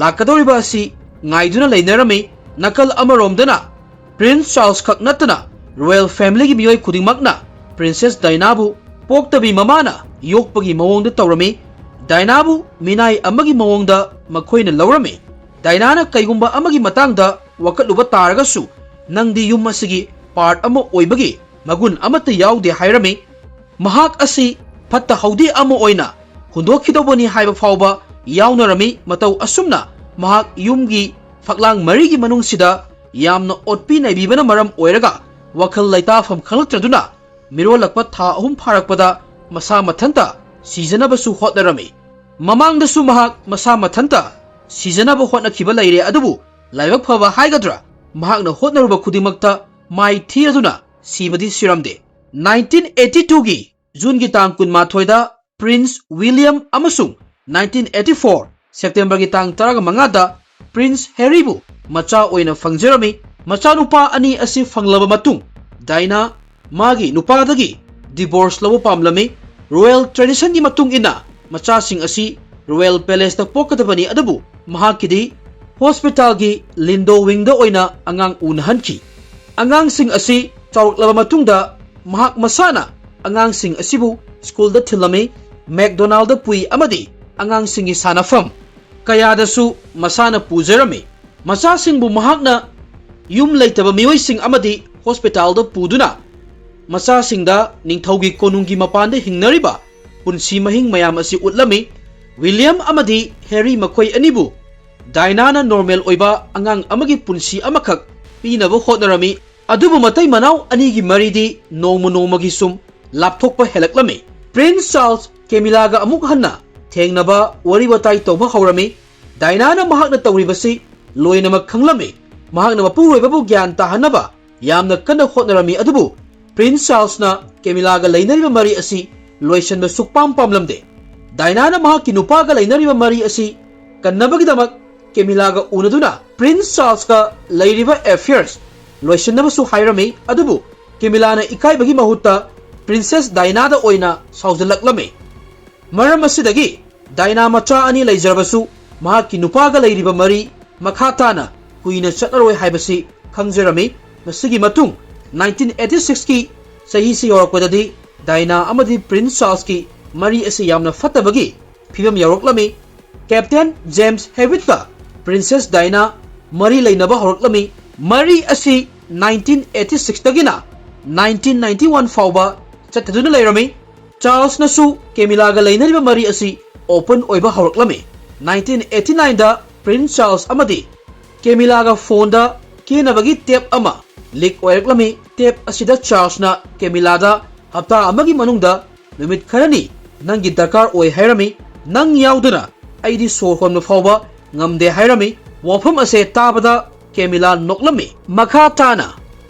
ꯂꯥꯛꯀꯗꯧꯔꯤꯕ ꯑꯁꯤ ꯉꯥꯏꯗꯨꯅ ꯂꯩꯅꯔꯝꯃꯤ꯫ ꯅꯥꯀꯜ ꯑꯃꯔꯣꯝꯗꯅ ꯄ꯭ꯔꯤꯟꯁ ꯆꯥꯔꯜꯁ ꯈꯛ ꯅꯠꯇꯅ ꯔꯣꯌꯦꯜ ꯐꯦꯃꯤꯂꯤꯒꯤ ꯃꯤꯑꯣꯏ ꯈꯨꯗꯤꯡꯃꯛꯅ ꯄ꯭ꯔꯤꯟꯁꯦꯁ ꯗꯥꯏꯅꯥꯕꯨ ꯄꯣꯛꯇꯕꯤ ꯃꯃꯥꯅ ꯌꯣꯛꯄꯒꯤ ꯃꯑꯣꯡꯗ ꯇꯧꯔꯝꯃꯤ꯫ ꯗꯥꯏꯅꯥꯕꯨ ꯃꯤꯅꯥꯏ ꯑꯃꯒꯤ ꯃꯑꯣꯡꯗ ꯃꯈꯣꯏꯅ ꯂꯧꯔꯝꯃꯤ꯫ ꯗꯥꯏꯅꯥꯅ ꯀꯩꯒꯨꯝꯕ ꯑꯃꯒꯤ ꯃꯇꯥꯡꯗ ꯋꯥꯀꯠꯂꯨꯕ ꯇꯥꯔꯒꯁꯨ, "ꯅꯪꯗꯤ ꯌꯨꯝ ꯑꯁꯤꯒꯤ ꯄꯥꯔꯠ ꯑꯃ ꯑꯣꯏꯕꯒꯤ ꯃꯒꯨꯟ ꯑꯃꯠꯇ ꯌꯥꯎꯗꯦ" ꯍꯥꯏꯔꯝꯃꯤ꯫ ꯃꯍꯥꯛ ꯑꯁꯤ ꯐꯠꯇ ꯍꯥꯎꯗꯤ ꯑꯃ ꯑꯣꯏꯅ ꯍꯨꯟꯗꯣꯛꯈꯤꯗꯧꯕꯅꯤ ꯍꯥꯏꯕ ꯐꯥꯎꯕ ꯌꯥꯎꯅꯔꯝꯃꯤ꯫ ꯃꯇꯧ ꯑꯁꯨꯝꯅ ꯃꯍꯥꯛ ꯌꯨꯝꯒꯤ ꯐꯛꯂꯥꯡ ꯃꯔꯤꯒꯤ ꯃꯅꯨꯡꯁꯤꯗ ꯌꯥꯝꯅ ꯑꯣꯠꯄꯤ ꯅꯩꯕꯤꯕꯅ ꯃꯔꯝ ꯑꯣꯏꯔꯒ ꯋꯥꯈꯜ ꯂꯩꯇꯥꯐꯝ ꯈꯪꯂꯛꯇ꯭ꯔꯗꯨꯅ ꯃꯤꯔꯣꯜꯂꯛꯄ ꯊꯥ ꯑꯍꯨꯝ ꯐꯥꯔꯛꯄꯗ ꯃꯁꯥ ꯃꯊꯟꯇ ꯁꯤꯖꯅꯕꯁꯨ ꯍꯣꯠꯅꯔꯝꯃꯤ꯫ ꯃꯃꯥꯡꯗꯁꯨ ꯃꯍꯥꯛ ꯃꯁꯥ ꯃꯊꯟꯇ ꯁꯤꯖꯅꯕ ꯍꯣꯠꯅꯈꯤꯕ ꯂꯩꯔꯦ, ꯑꯗꯨꯕꯨ ꯂꯥꯏꯕꯛ ꯐꯕ ꯍꯥꯏꯒꯗ꯭ꯔꯥ, ꯃꯍꯥꯛꯅ ꯍꯣꯠꯅꯔꯨꯕ ꯈꯨꯗꯤꯡꯃꯛꯇ ꯃꯥꯏ ꯊꯤꯔꯗꯨꯅ ꯁꯤꯕꯗꯤ ꯁꯤꯔꯝꯗꯦ꯫ ꯅꯥꯏꯟꯇꯤꯟ ꯑꯩꯠꯇꯤ ꯇꯨꯒꯤ ꯖꯨꯟꯒꯤ ꯇꯥꯡ ꯀꯨꯟꯃꯥꯊꯣꯏꯗ ꯄ꯭ꯔꯤꯟꯁ ꯋꯤꯂꯤꯌꯝ ꯑꯃꯁꯨꯡ ꯅꯥꯏꯟꯇꯤꯟ ꯑꯩꯠꯇꯤ ꯐꯣꯔ ꯁꯦꯞꯇꯦꯝꯕꯔꯒꯤ ꯇꯥꯡ ꯇꯔꯥꯃꯉꯥꯗ ꯄ꯭ꯔꯤꯟꯁ ꯍꯦꯔꯤꯕꯨ ꯃꯆꯥ ꯑꯣꯏꯅ ꯐꯪꯖꯔꯝꯃꯤ꯫ ꯃꯆꯥꯅꯨꯄꯥ ꯑꯅꯤ ꯑꯁꯤ ꯐꯪꯂꯕ ꯃꯇꯨꯡ, ꯗꯥꯏꯅꯥ ꯃꯥꯒꯤ ꯅꯨꯄꯥꯗꯒꯤ ꯗꯤꯚꯣꯔꯁ ꯂꯧꯕ ꯄꯥꯝꯂꯝꯃꯤ꯫ ꯔꯣꯌꯦꯜ ꯇ꯭ꯔꯦꯗꯤꯁꯟꯒꯤ ꯃꯇꯨꯡ ꯏꯟꯅ ꯃꯆꯥꯁꯤꯡ ꯑꯁꯤ ꯔꯣꯌꯦꯜ ꯄꯦꯂꯦꯁꯇ ꯄꯣꯛꯀꯗꯕꯅꯤ, ꯑꯗꯨꯕꯨ ꯃꯍꯥꯛꯀꯤꯗꯤ ꯍꯣꯁꯄꯤꯇꯥꯜꯒꯤ ꯂꯤꯟꯗꯣ ꯋꯤꯡꯗ ꯑꯣꯏꯅ ꯑꯉꯥꯡ ꯎꯅꯍꯟꯈꯤ꯫ ꯑꯉꯥꯡꯁꯤꯡ ꯑꯁꯤ ꯆꯥꯎꯔꯛꯂꯕ ꯃꯇꯨꯡꯗ ꯃꯍꯥꯛ ꯃꯁꯥꯅ ꯑꯉꯥꯡꯁꯤꯡ ꯑꯁꯤꯕꯨ ꯁ꯭ꯀꯨꯜꯗ ꯊꯤꯜꯂꯝꯃꯤ꯫ ꯃꯦꯛꯗꯣꯅꯥꯜꯗ ꯄꯨꯏ ꯑꯃꯗꯤ ꯑꯉꯥꯡꯁꯤꯡꯒꯤ ꯁꯥꯟꯅꯐꯝ ꯀꯌꯥꯗꯁꯨ ꯃꯁꯥꯅ ꯄꯨꯖꯔꯝꯃꯤ꯫ ꯃꯆꯥꯁꯤꯡꯕꯨ ꯃꯍꯥꯛꯅ ꯌꯨꯝ ꯂꯩꯇꯕ ꯃꯤꯑꯣꯏꯁꯤꯡ ꯑꯃꯗꯤ ꯍꯣꯁꯄꯤꯇꯥꯜꯗ ꯄꯨꯗꯨꯅ ꯃꯆꯥꯁꯤꯡꯗ ꯅꯤꯡꯊꯧꯒꯤ ꯀꯣꯅꯨꯡꯒꯤ ꯃꯄꯥꯟꯗ ꯍꯤꯡꯅꯔꯤꯕ ꯄꯨꯟꯁꯤ ꯃꯍꯤꯡ ꯃꯌꯥꯝ ꯑꯁꯤ ꯎꯠꯂꯝꯃꯤ꯫ ꯋꯤꯂꯤꯌꯝ ꯑꯃꯗꯤ ꯍꯦꯔꯤ ꯃꯈꯣꯏ ꯑꯅꯤꯕꯨ ꯗꯥꯏꯅꯥꯅ ꯅꯣꯔꯃꯦꯜ ꯑꯣꯏꯕ ꯑꯉꯥꯡ ꯑꯃꯒꯤ ꯄꯨꯟꯁꯤ ꯑꯃꯈꯛ ꯄꯤꯅꯕ ꯍꯣꯠꯅꯔꯝꯃꯤ꯫ ꯑꯗꯨꯕꯨ ꯃꯇꯩ ꯃꯅꯥꯎ ꯑꯅꯤꯒꯤ ꯃꯔꯤꯗꯤ ꯅꯣꯡꯃ ꯅꯣꯡꯃꯒꯤ ꯁꯨꯝ ꯂꯥꯞꯊꯣꯛꯄ ꯍꯦꯜꯂꯛꯂꯝꯃꯤ꯫ ꯄ꯭ꯔꯤꯟꯁ ꯆꯥꯔꯜꯁ ꯀꯦꯃꯤꯂꯥꯒ ꯑꯃꯨꯛ ꯍꯟꯅ ꯊꯦꯡꯅꯕ, ꯋꯥꯔꯤ ꯋꯥꯇꯥꯏ ꯇꯧꯕ ꯍꯧꯔꯝꯃꯤ꯫ ꯗꯥꯏꯅꯥꯅ ꯃꯍꯥꯛꯅ ꯇꯧꯔꯤꯕꯁꯤ ꯂꯣꯏꯅꯃꯛ ꯈꯪꯂꯝꯃꯤ꯫ ꯃꯍꯥꯛꯅ ꯃꯄꯨꯔꯣꯏꯕꯕꯨ ꯒ꯭ꯌꯥꯟ ꯇꯥꯍꯟꯅꯕ ꯌꯥꯝꯅ ꯀꯟꯅ ꯍꯣꯠꯅꯔꯝꯃꯤ, ꯑꯗꯨꯕꯨ ꯄ꯭ꯔꯤꯟꯁ ꯆꯥꯔꯜꯁꯅ ꯀꯦꯃꯤꯂꯥꯒ ꯂꯩꯅꯔꯤꯕ ꯃꯔꯤ ꯑꯁꯤ ꯂꯣꯏꯁꯤꯟꯕ ꯁꯨꯛꯄꯥꯝ ꯄꯥꯝꯂꯝꯗꯦ꯫ ꯗꯥꯏꯅꯥꯅ ꯃꯍꯥꯛꯀꯤ ꯅꯨꯄꯥꯒ ꯂꯩꯅꯔꯤꯕ ꯃꯔꯤ ꯑꯁꯤ ꯀꯟꯅꯕꯒꯤꯗꯃꯛ ꯀꯦꯃꯤꯂꯥꯒ ꯎꯅꯗꯨꯅ ꯄ꯭ꯔꯤꯟꯁ ꯆꯥꯔꯜꯁꯀ ꯂꯩꯔꯤꯕ ꯑꯦꯐꯤꯌꯔꯁ ꯂꯣꯏꯁꯤꯟꯅꯕꯁꯨ ꯍꯥꯏꯔꯝꯃꯤ, ꯑꯗꯨꯕꯨ ꯀꯦꯃꯤꯂꯥꯅ ꯏꯀꯥꯏꯕꯒꯤ ꯃꯍꯨꯠꯇ ꯄ꯭ꯔꯤꯟꯁꯦꯁ ꯗꯥꯏꯅꯥꯗ ꯑꯣꯏꯅ ꯁꯥꯎꯖꯜꯂꯛꯂꯝꯃꯤ꯫ ꯃꯔꯝ ꯑꯁꯤꯗꯒꯤ ꯗꯥꯏꯅꯥ ꯃꯆꯥ ꯑꯅꯤ ꯂꯩꯖꯔꯕꯁꯨ ꯃꯍꯥꯛꯀꯤ ꯅꯨꯄꯥꯒ ꯂꯩꯔꯤꯕ ꯃꯔꯤ ꯃꯈꯥ ꯇꯥꯅ ꯀꯨꯏꯅ ꯆꯠꯂꯔꯣꯏ ꯍꯥꯏꯕꯁꯤ ꯈꯪꯖꯔꯝꯃꯤ꯫ ꯃꯁꯤꯒꯤ ꯃꯇꯨꯡ ꯅꯥꯏꯟꯇꯤꯟ ꯑꯩꯠꯇꯤ ꯁꯤꯛꯁꯀꯤ ꯆꯍꯤꯁꯤ ꯌꯧꯔꯛꯄꯗꯗꯤ ꯗꯥꯏꯅꯥ ꯑꯃꯗꯤ ꯄ꯭ꯔꯤꯟꯁ ꯆꯥꯔꯜꯁꯀꯤ ꯃꯔꯤ ꯑꯁꯤ ꯌꯥꯝꯅ ꯐꯠꯇꯕꯒꯤ ꯐꯤꯕꯝ ꯌꯧꯔꯛꯂꯝꯃꯤ꯫ ꯀꯦꯞꯇꯦꯟ ꯖꯦꯝꯁ ꯍꯦꯋꯤꯠꯀ ꯄ꯭ꯔꯤꯟꯁꯦꯁ ꯗꯥꯏꯅꯥ ꯃꯔꯤ ꯂꯩꯅꯕ ꯍꯧꯔꯛꯂꯝꯃꯤ꯫ ꯃꯔꯤ ꯑꯁꯤ ꯅꯥꯏꯟꯇꯤꯟ ꯑꯩꯠꯇꯤ ꯁꯤꯛꯁꯇꯒꯤꯅ ꯅꯥꯏꯟꯇꯤꯟ ꯅꯥꯏꯟꯇꯤ ꯋꯥꯟ ꯐꯥꯎꯕ ꯆꯠꯊꯗꯨꯅ ꯂꯩꯔꯝꯃꯤ꯫ ꯆꯥꯔꯜꯁꯅꯁꯨ ꯀꯦꯃꯤꯂꯥꯒ ꯂꯩꯅꯔꯤꯕ ꯃꯔꯤ ꯑꯁꯤ ꯑꯣꯄꯟ ꯑꯣꯏꯕ ꯍꯧꯔꯛꯂꯝꯃꯤ꯫ ꯅꯥꯏꯟꯇꯤꯟ ꯑꯩꯠꯇꯤ ꯅꯥꯏꯟꯗ ꯄ꯭ꯔꯤꯟꯁ ꯆꯥꯔꯜꯁ ꯑꯃꯗꯤ ꯀꯦꯃꯤꯂꯥꯒ ꯐꯣꯟꯗ ꯀꯦꯅꯕꯒꯤ ꯇꯦꯞ ꯑꯃ ꯂꯤꯛ ꯑꯣꯏꯔꯛꯂꯝꯃꯤ꯫ ꯇꯦꯞ ꯑꯁꯤꯗ ꯆꯥꯔꯜꯁꯅ ꯀꯦꯃꯤꯂꯥꯗ ꯍꯞꯇꯥ ꯑꯃꯒꯤ ꯃꯅꯨꯡꯗ ꯅꯨꯃꯤꯠ ꯈꯔꯅꯤ ꯅꯪꯒꯤ ꯗꯔꯀꯥꯔ ꯑꯣꯏ ꯍꯥꯏꯔꯝꯃꯤ꯫ ꯅꯪ ꯌꯥꯎꯗꯅ ꯑꯩꯗꯤ ꯁꯣꯔ ꯍꯣꯟꯕ ꯐꯥꯎꯕ ꯉꯝꯗꯦ ꯍꯥꯏꯔꯝꯃꯤ꯫ ꯋꯥꯐꯝ ꯑꯁꯦ ꯇꯥꯕꯗ ꯀꯦꯃꯤꯂꯥ ꯅꯣꯛꯂꯝꯃꯤ꯫ ꯃꯈꯥ ꯇꯥꯅ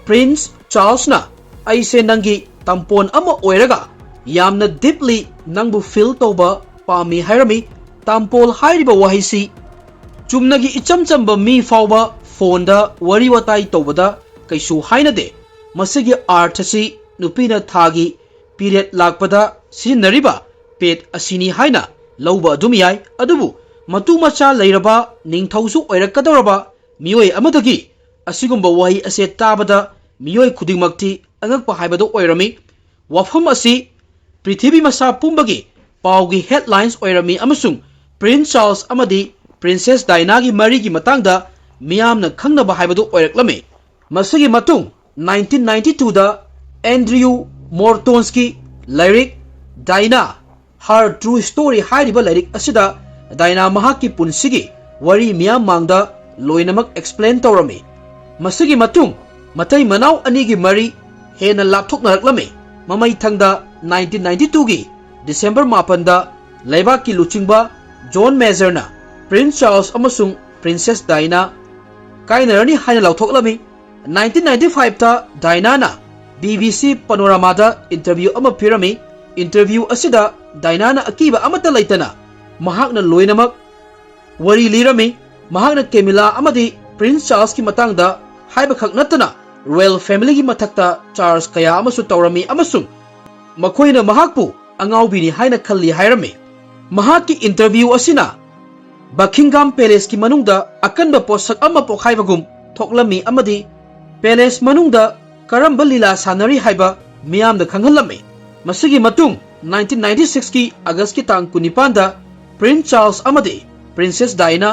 ꯄ꯭ꯔꯤꯟꯁ ꯆꯥꯔꯜꯁꯅ ꯑꯩꯁꯦ ꯅꯪꯒꯤ ꯇꯝꯄꯣꯟ ꯑꯃ ꯑꯣꯏꯔꯒ ꯌꯥꯝꯅ ꯗꯤꯞꯂꯤ ꯅꯪꯕꯨ ꯐꯤꯜ ꯇꯧꯕ ꯄꯥꯝꯃꯤ ꯍꯥꯏꯔꯝꯃꯤ꯫ ꯇꯥꯝꯄꯣꯜ ꯍꯥꯏꯔꯤꯕ ꯋꯥꯍꯩꯁꯤ ꯆꯨꯝꯅꯒꯤ ꯏꯆꯝ ꯆꯝꯕ ꯃꯤ ꯐꯥꯎꯕ ꯐꯣꯟꯗ ꯋꯥꯔꯤ ꯋꯥꯇꯥꯏ ꯇꯧꯕꯗ ꯀꯩꯁꯨ ꯍꯥꯏꯅꯗꯦ꯫ ꯃꯁꯤꯒꯤ ꯑꯥꯔꯊꯁꯤ ꯅꯨꯄꯤꯅ ꯊꯥꯒꯤ ꯄꯤꯔꯦꯠ ꯂꯥꯛꯄꯗ ꯁꯤꯖꯤꯟꯅꯔꯤꯕ ꯄꯦꯠ ꯑꯁꯤꯅꯤ ꯍꯥꯏꯅ ꯂꯧꯕ ꯑꯗꯨꯝ ꯌꯥꯏ꯫ ꯑꯗꯨꯕꯨ ꯃꯇꯨ ꯃꯆꯥ ꯂꯩꯔꯕ ꯅꯤꯡꯊꯧꯁꯨ ꯑꯣꯏꯔꯛꯀꯗꯧꯔꯕ ꯃꯤꯑꯣꯏ ꯑꯃꯗꯒꯤ ꯑꯁꯤꯒꯨꯝꯕ ꯋꯥꯍꯩ ꯑꯁꯦ ꯇꯥꯕꯗ ꯃꯤꯑꯣꯏ ꯈꯨꯗꯤꯡꯃꯛꯇꯤ ꯑꯉꯛꯄ ꯍꯥꯏꯕꯗꯨ ꯑꯣꯏꯔꯝꯃꯤ꯫ ꯋꯥꯐꯝ ꯑꯁꯤ ꯄ꯭ꯔꯤꯊꯤꯕꯤ ꯃꯁꯥ ꯄꯨꯝꯕꯒꯤ ꯄꯥꯎꯒꯤ ꯍꯦꯗꯂꯥꯏꯟꯁ ꯑꯣꯏꯔꯝꯃꯤ ꯑꯃꯁꯨꯡ ꯄ꯭ꯔꯤꯟꯁ ꯆꯥꯔꯜꯁ ꯑꯃꯗꯤ ꯄ꯭ꯔꯤꯟꯁꯦꯁ ꯗꯥꯏꯅꯥꯒꯤ ꯃꯔꯤꯒꯤ ꯃꯇꯥꯡꯗ ꯃꯤꯌꯥꯝꯅ ꯈꯪꯅꯕ ꯍꯥꯏꯕꯗꯨ ꯑꯣꯏꯔꯛꯂꯝꯃꯤ꯫ ꯃꯁꯤꯒꯤ ꯃꯇꯨꯡ ꯅꯥꯏꯟꯇꯤꯟ ꯅꯥꯏꯟꯇꯤ ꯇꯨꯗ ꯑꯦꯟꯗ꯭ꯔꯤꯌꯨ ꯃꯣꯔꯇꯣꯟꯁꯀꯤ ꯂꯥꯏꯔꯤꯛ ꯗꯥꯏꯅꯥ, ꯍꯥꯔ ꯇ꯭ꯔꯨ ꯁ꯭ꯇꯣꯔꯤ ꯍꯥꯏꯔꯤꯕ ꯂꯥꯏꯔꯤꯛ ꯑꯁꯤꯗ ꯗꯥꯏꯅꯥ ꯃꯍꯥꯛꯀꯤ ꯄꯨꯟꯁꯤꯒꯤ ꯋꯥꯔꯤ ꯃꯤꯌꯥꯝ ꯃꯥꯡꯗ ꯂꯣꯏꯅꯃꯛ ꯑꯦꯛꯁꯄ꯭ꯂꯦꯟ ꯇꯧꯔꯝꯃꯤ꯫ ꯃꯁꯤꯒꯤ ꯃꯇꯨꯡ ꯃꯇꯩ ꯃꯅꯥꯎ ꯑꯅꯤꯒꯤ ꯃꯔꯤ ꯍꯦꯟꯅ ꯂꯥꯞꯊꯣꯛꯅꯔꯛꯂꯝꯃꯤ꯫ ꯃꯃꯩ ꯊꯪꯗ ꯅꯥꯏꯟꯇꯤꯟ ꯅꯥꯏꯟꯇꯤ ꯇꯨꯒꯤ ꯗꯤꯁꯦꯝꯕꯔ ꯃꯥꯄꯟꯗ ꯂꯩꯕꯥꯛꯀꯤ ꯂꯨꯆꯤꯡꯕ ꯖꯣꯟ ꯃꯦꯖꯔꯅ ꯄ꯭ꯔꯤꯟꯁ ꯆꯥꯔꯜꯁ ꯑꯃꯁꯨꯡ ꯄ꯭ꯔꯤꯟꯁꯦꯁ ꯗꯥꯏꯅꯥ ꯀꯥꯏꯅꯔꯅꯤ ꯍꯥꯏꯅ ꯂꯥꯎꯊꯣꯛꯂꯝꯃꯤ꯫ ꯅꯥꯏꯟꯇꯤꯟ ꯅꯥꯏꯟꯇꯤ ꯐꯥꯏꯚꯇ ꯗꯥꯏꯅꯥꯅ ꯕꯤ ꯕꯤ ꯁꯤ ꯄꯅꯣꯔꯥꯃꯥꯗ ꯏꯟꯇꯔꯚ꯭ꯌꯨ ꯑꯃ ꯄꯤꯔꯝꯃꯤ꯫ ꯏꯟꯇꯔꯚ꯭ꯌꯨ ꯑꯁꯤꯗ ꯗꯥꯏꯅꯥꯅ ꯑꯀꯤꯕ ꯑꯃꯠꯇ ꯂꯩꯇꯅ ꯃꯍꯥꯛꯅ ꯂꯣꯏꯅꯃꯛ ꯋꯥꯔꯤ ꯂꯤꯔꯝꯃꯤ꯫ ꯃꯍꯥꯛꯅ ꯀꯦꯃꯤꯂꯥ ꯑꯃꯗꯤ ꯄ꯭ꯔꯤꯟꯁ ꯆꯥꯔꯜꯁꯀꯤ ꯃꯇꯥꯡꯗ ꯍꯥꯏꯕꯈꯛ ꯅꯠꯇꯅ ꯔꯣꯌꯦꯜ ꯐꯦꯃꯤꯂꯤꯒꯤ ꯃꯊꯛꯇ ꯆꯥꯔꯖ ꯀꯌꯥ ꯑꯃꯁꯨ ꯇꯧꯔꯝꯃꯤ ꯑꯃꯁꯨꯡ ꯃꯈꯣꯏꯅ ꯃꯍꯥꯛꯄꯨ ꯑꯉꯥꯎꯕꯤꯅꯤ ꯍꯥꯏꯅ ꯈꯜꯂꯤ ꯍꯥꯏꯔꯝꯃꯤ꯫ ꯃꯍꯥꯛꯀꯤ ꯏꯟꯇꯔꯚ꯭ꯌꯨ ꯑꯁꯤꯅ ꯕꯀꯤꯡꯒꯥꯝ ꯄꯦꯂꯦꯁꯀꯤ ꯃꯅꯨꯡꯗ ꯑꯀꯟꯕ ꯄꯣꯠꯁꯛ ꯑꯃ ꯄꯣꯈꯥꯏꯕꯒꯨꯝ ꯊꯣꯛꯂꯝꯃꯤ ꯑꯃꯗꯤ ꯄꯦꯂꯦꯁ ꯃꯅꯨꯡꯗ ꯀꯔꯝꯕ ꯂꯤꯂꯥ ꯁꯥꯟꯅꯔꯤ ꯍꯥꯏꯕ ꯃꯤꯌꯥꯝꯗ ꯈꯪꯍꯜꯂꯝꯃꯤ꯫ ꯃꯁꯤꯒꯤ ꯃꯇꯨꯡ ꯅꯥꯏꯟꯇꯤꯟ ꯅꯥꯏꯟꯇꯤ ꯁꯤꯛꯁꯀꯤ ꯑꯥꯒꯁꯀꯤ ꯇꯥꯡ ꯀꯨꯟꯅꯤꯄꯥꯟꯗ ꯄ꯭ꯔꯤꯟꯁ ꯆꯥꯔꯜꯁ ꯑꯃꯗꯤ ꯄ꯭ꯔꯤꯟꯁꯦꯁ ꯗꯥꯏꯅꯥ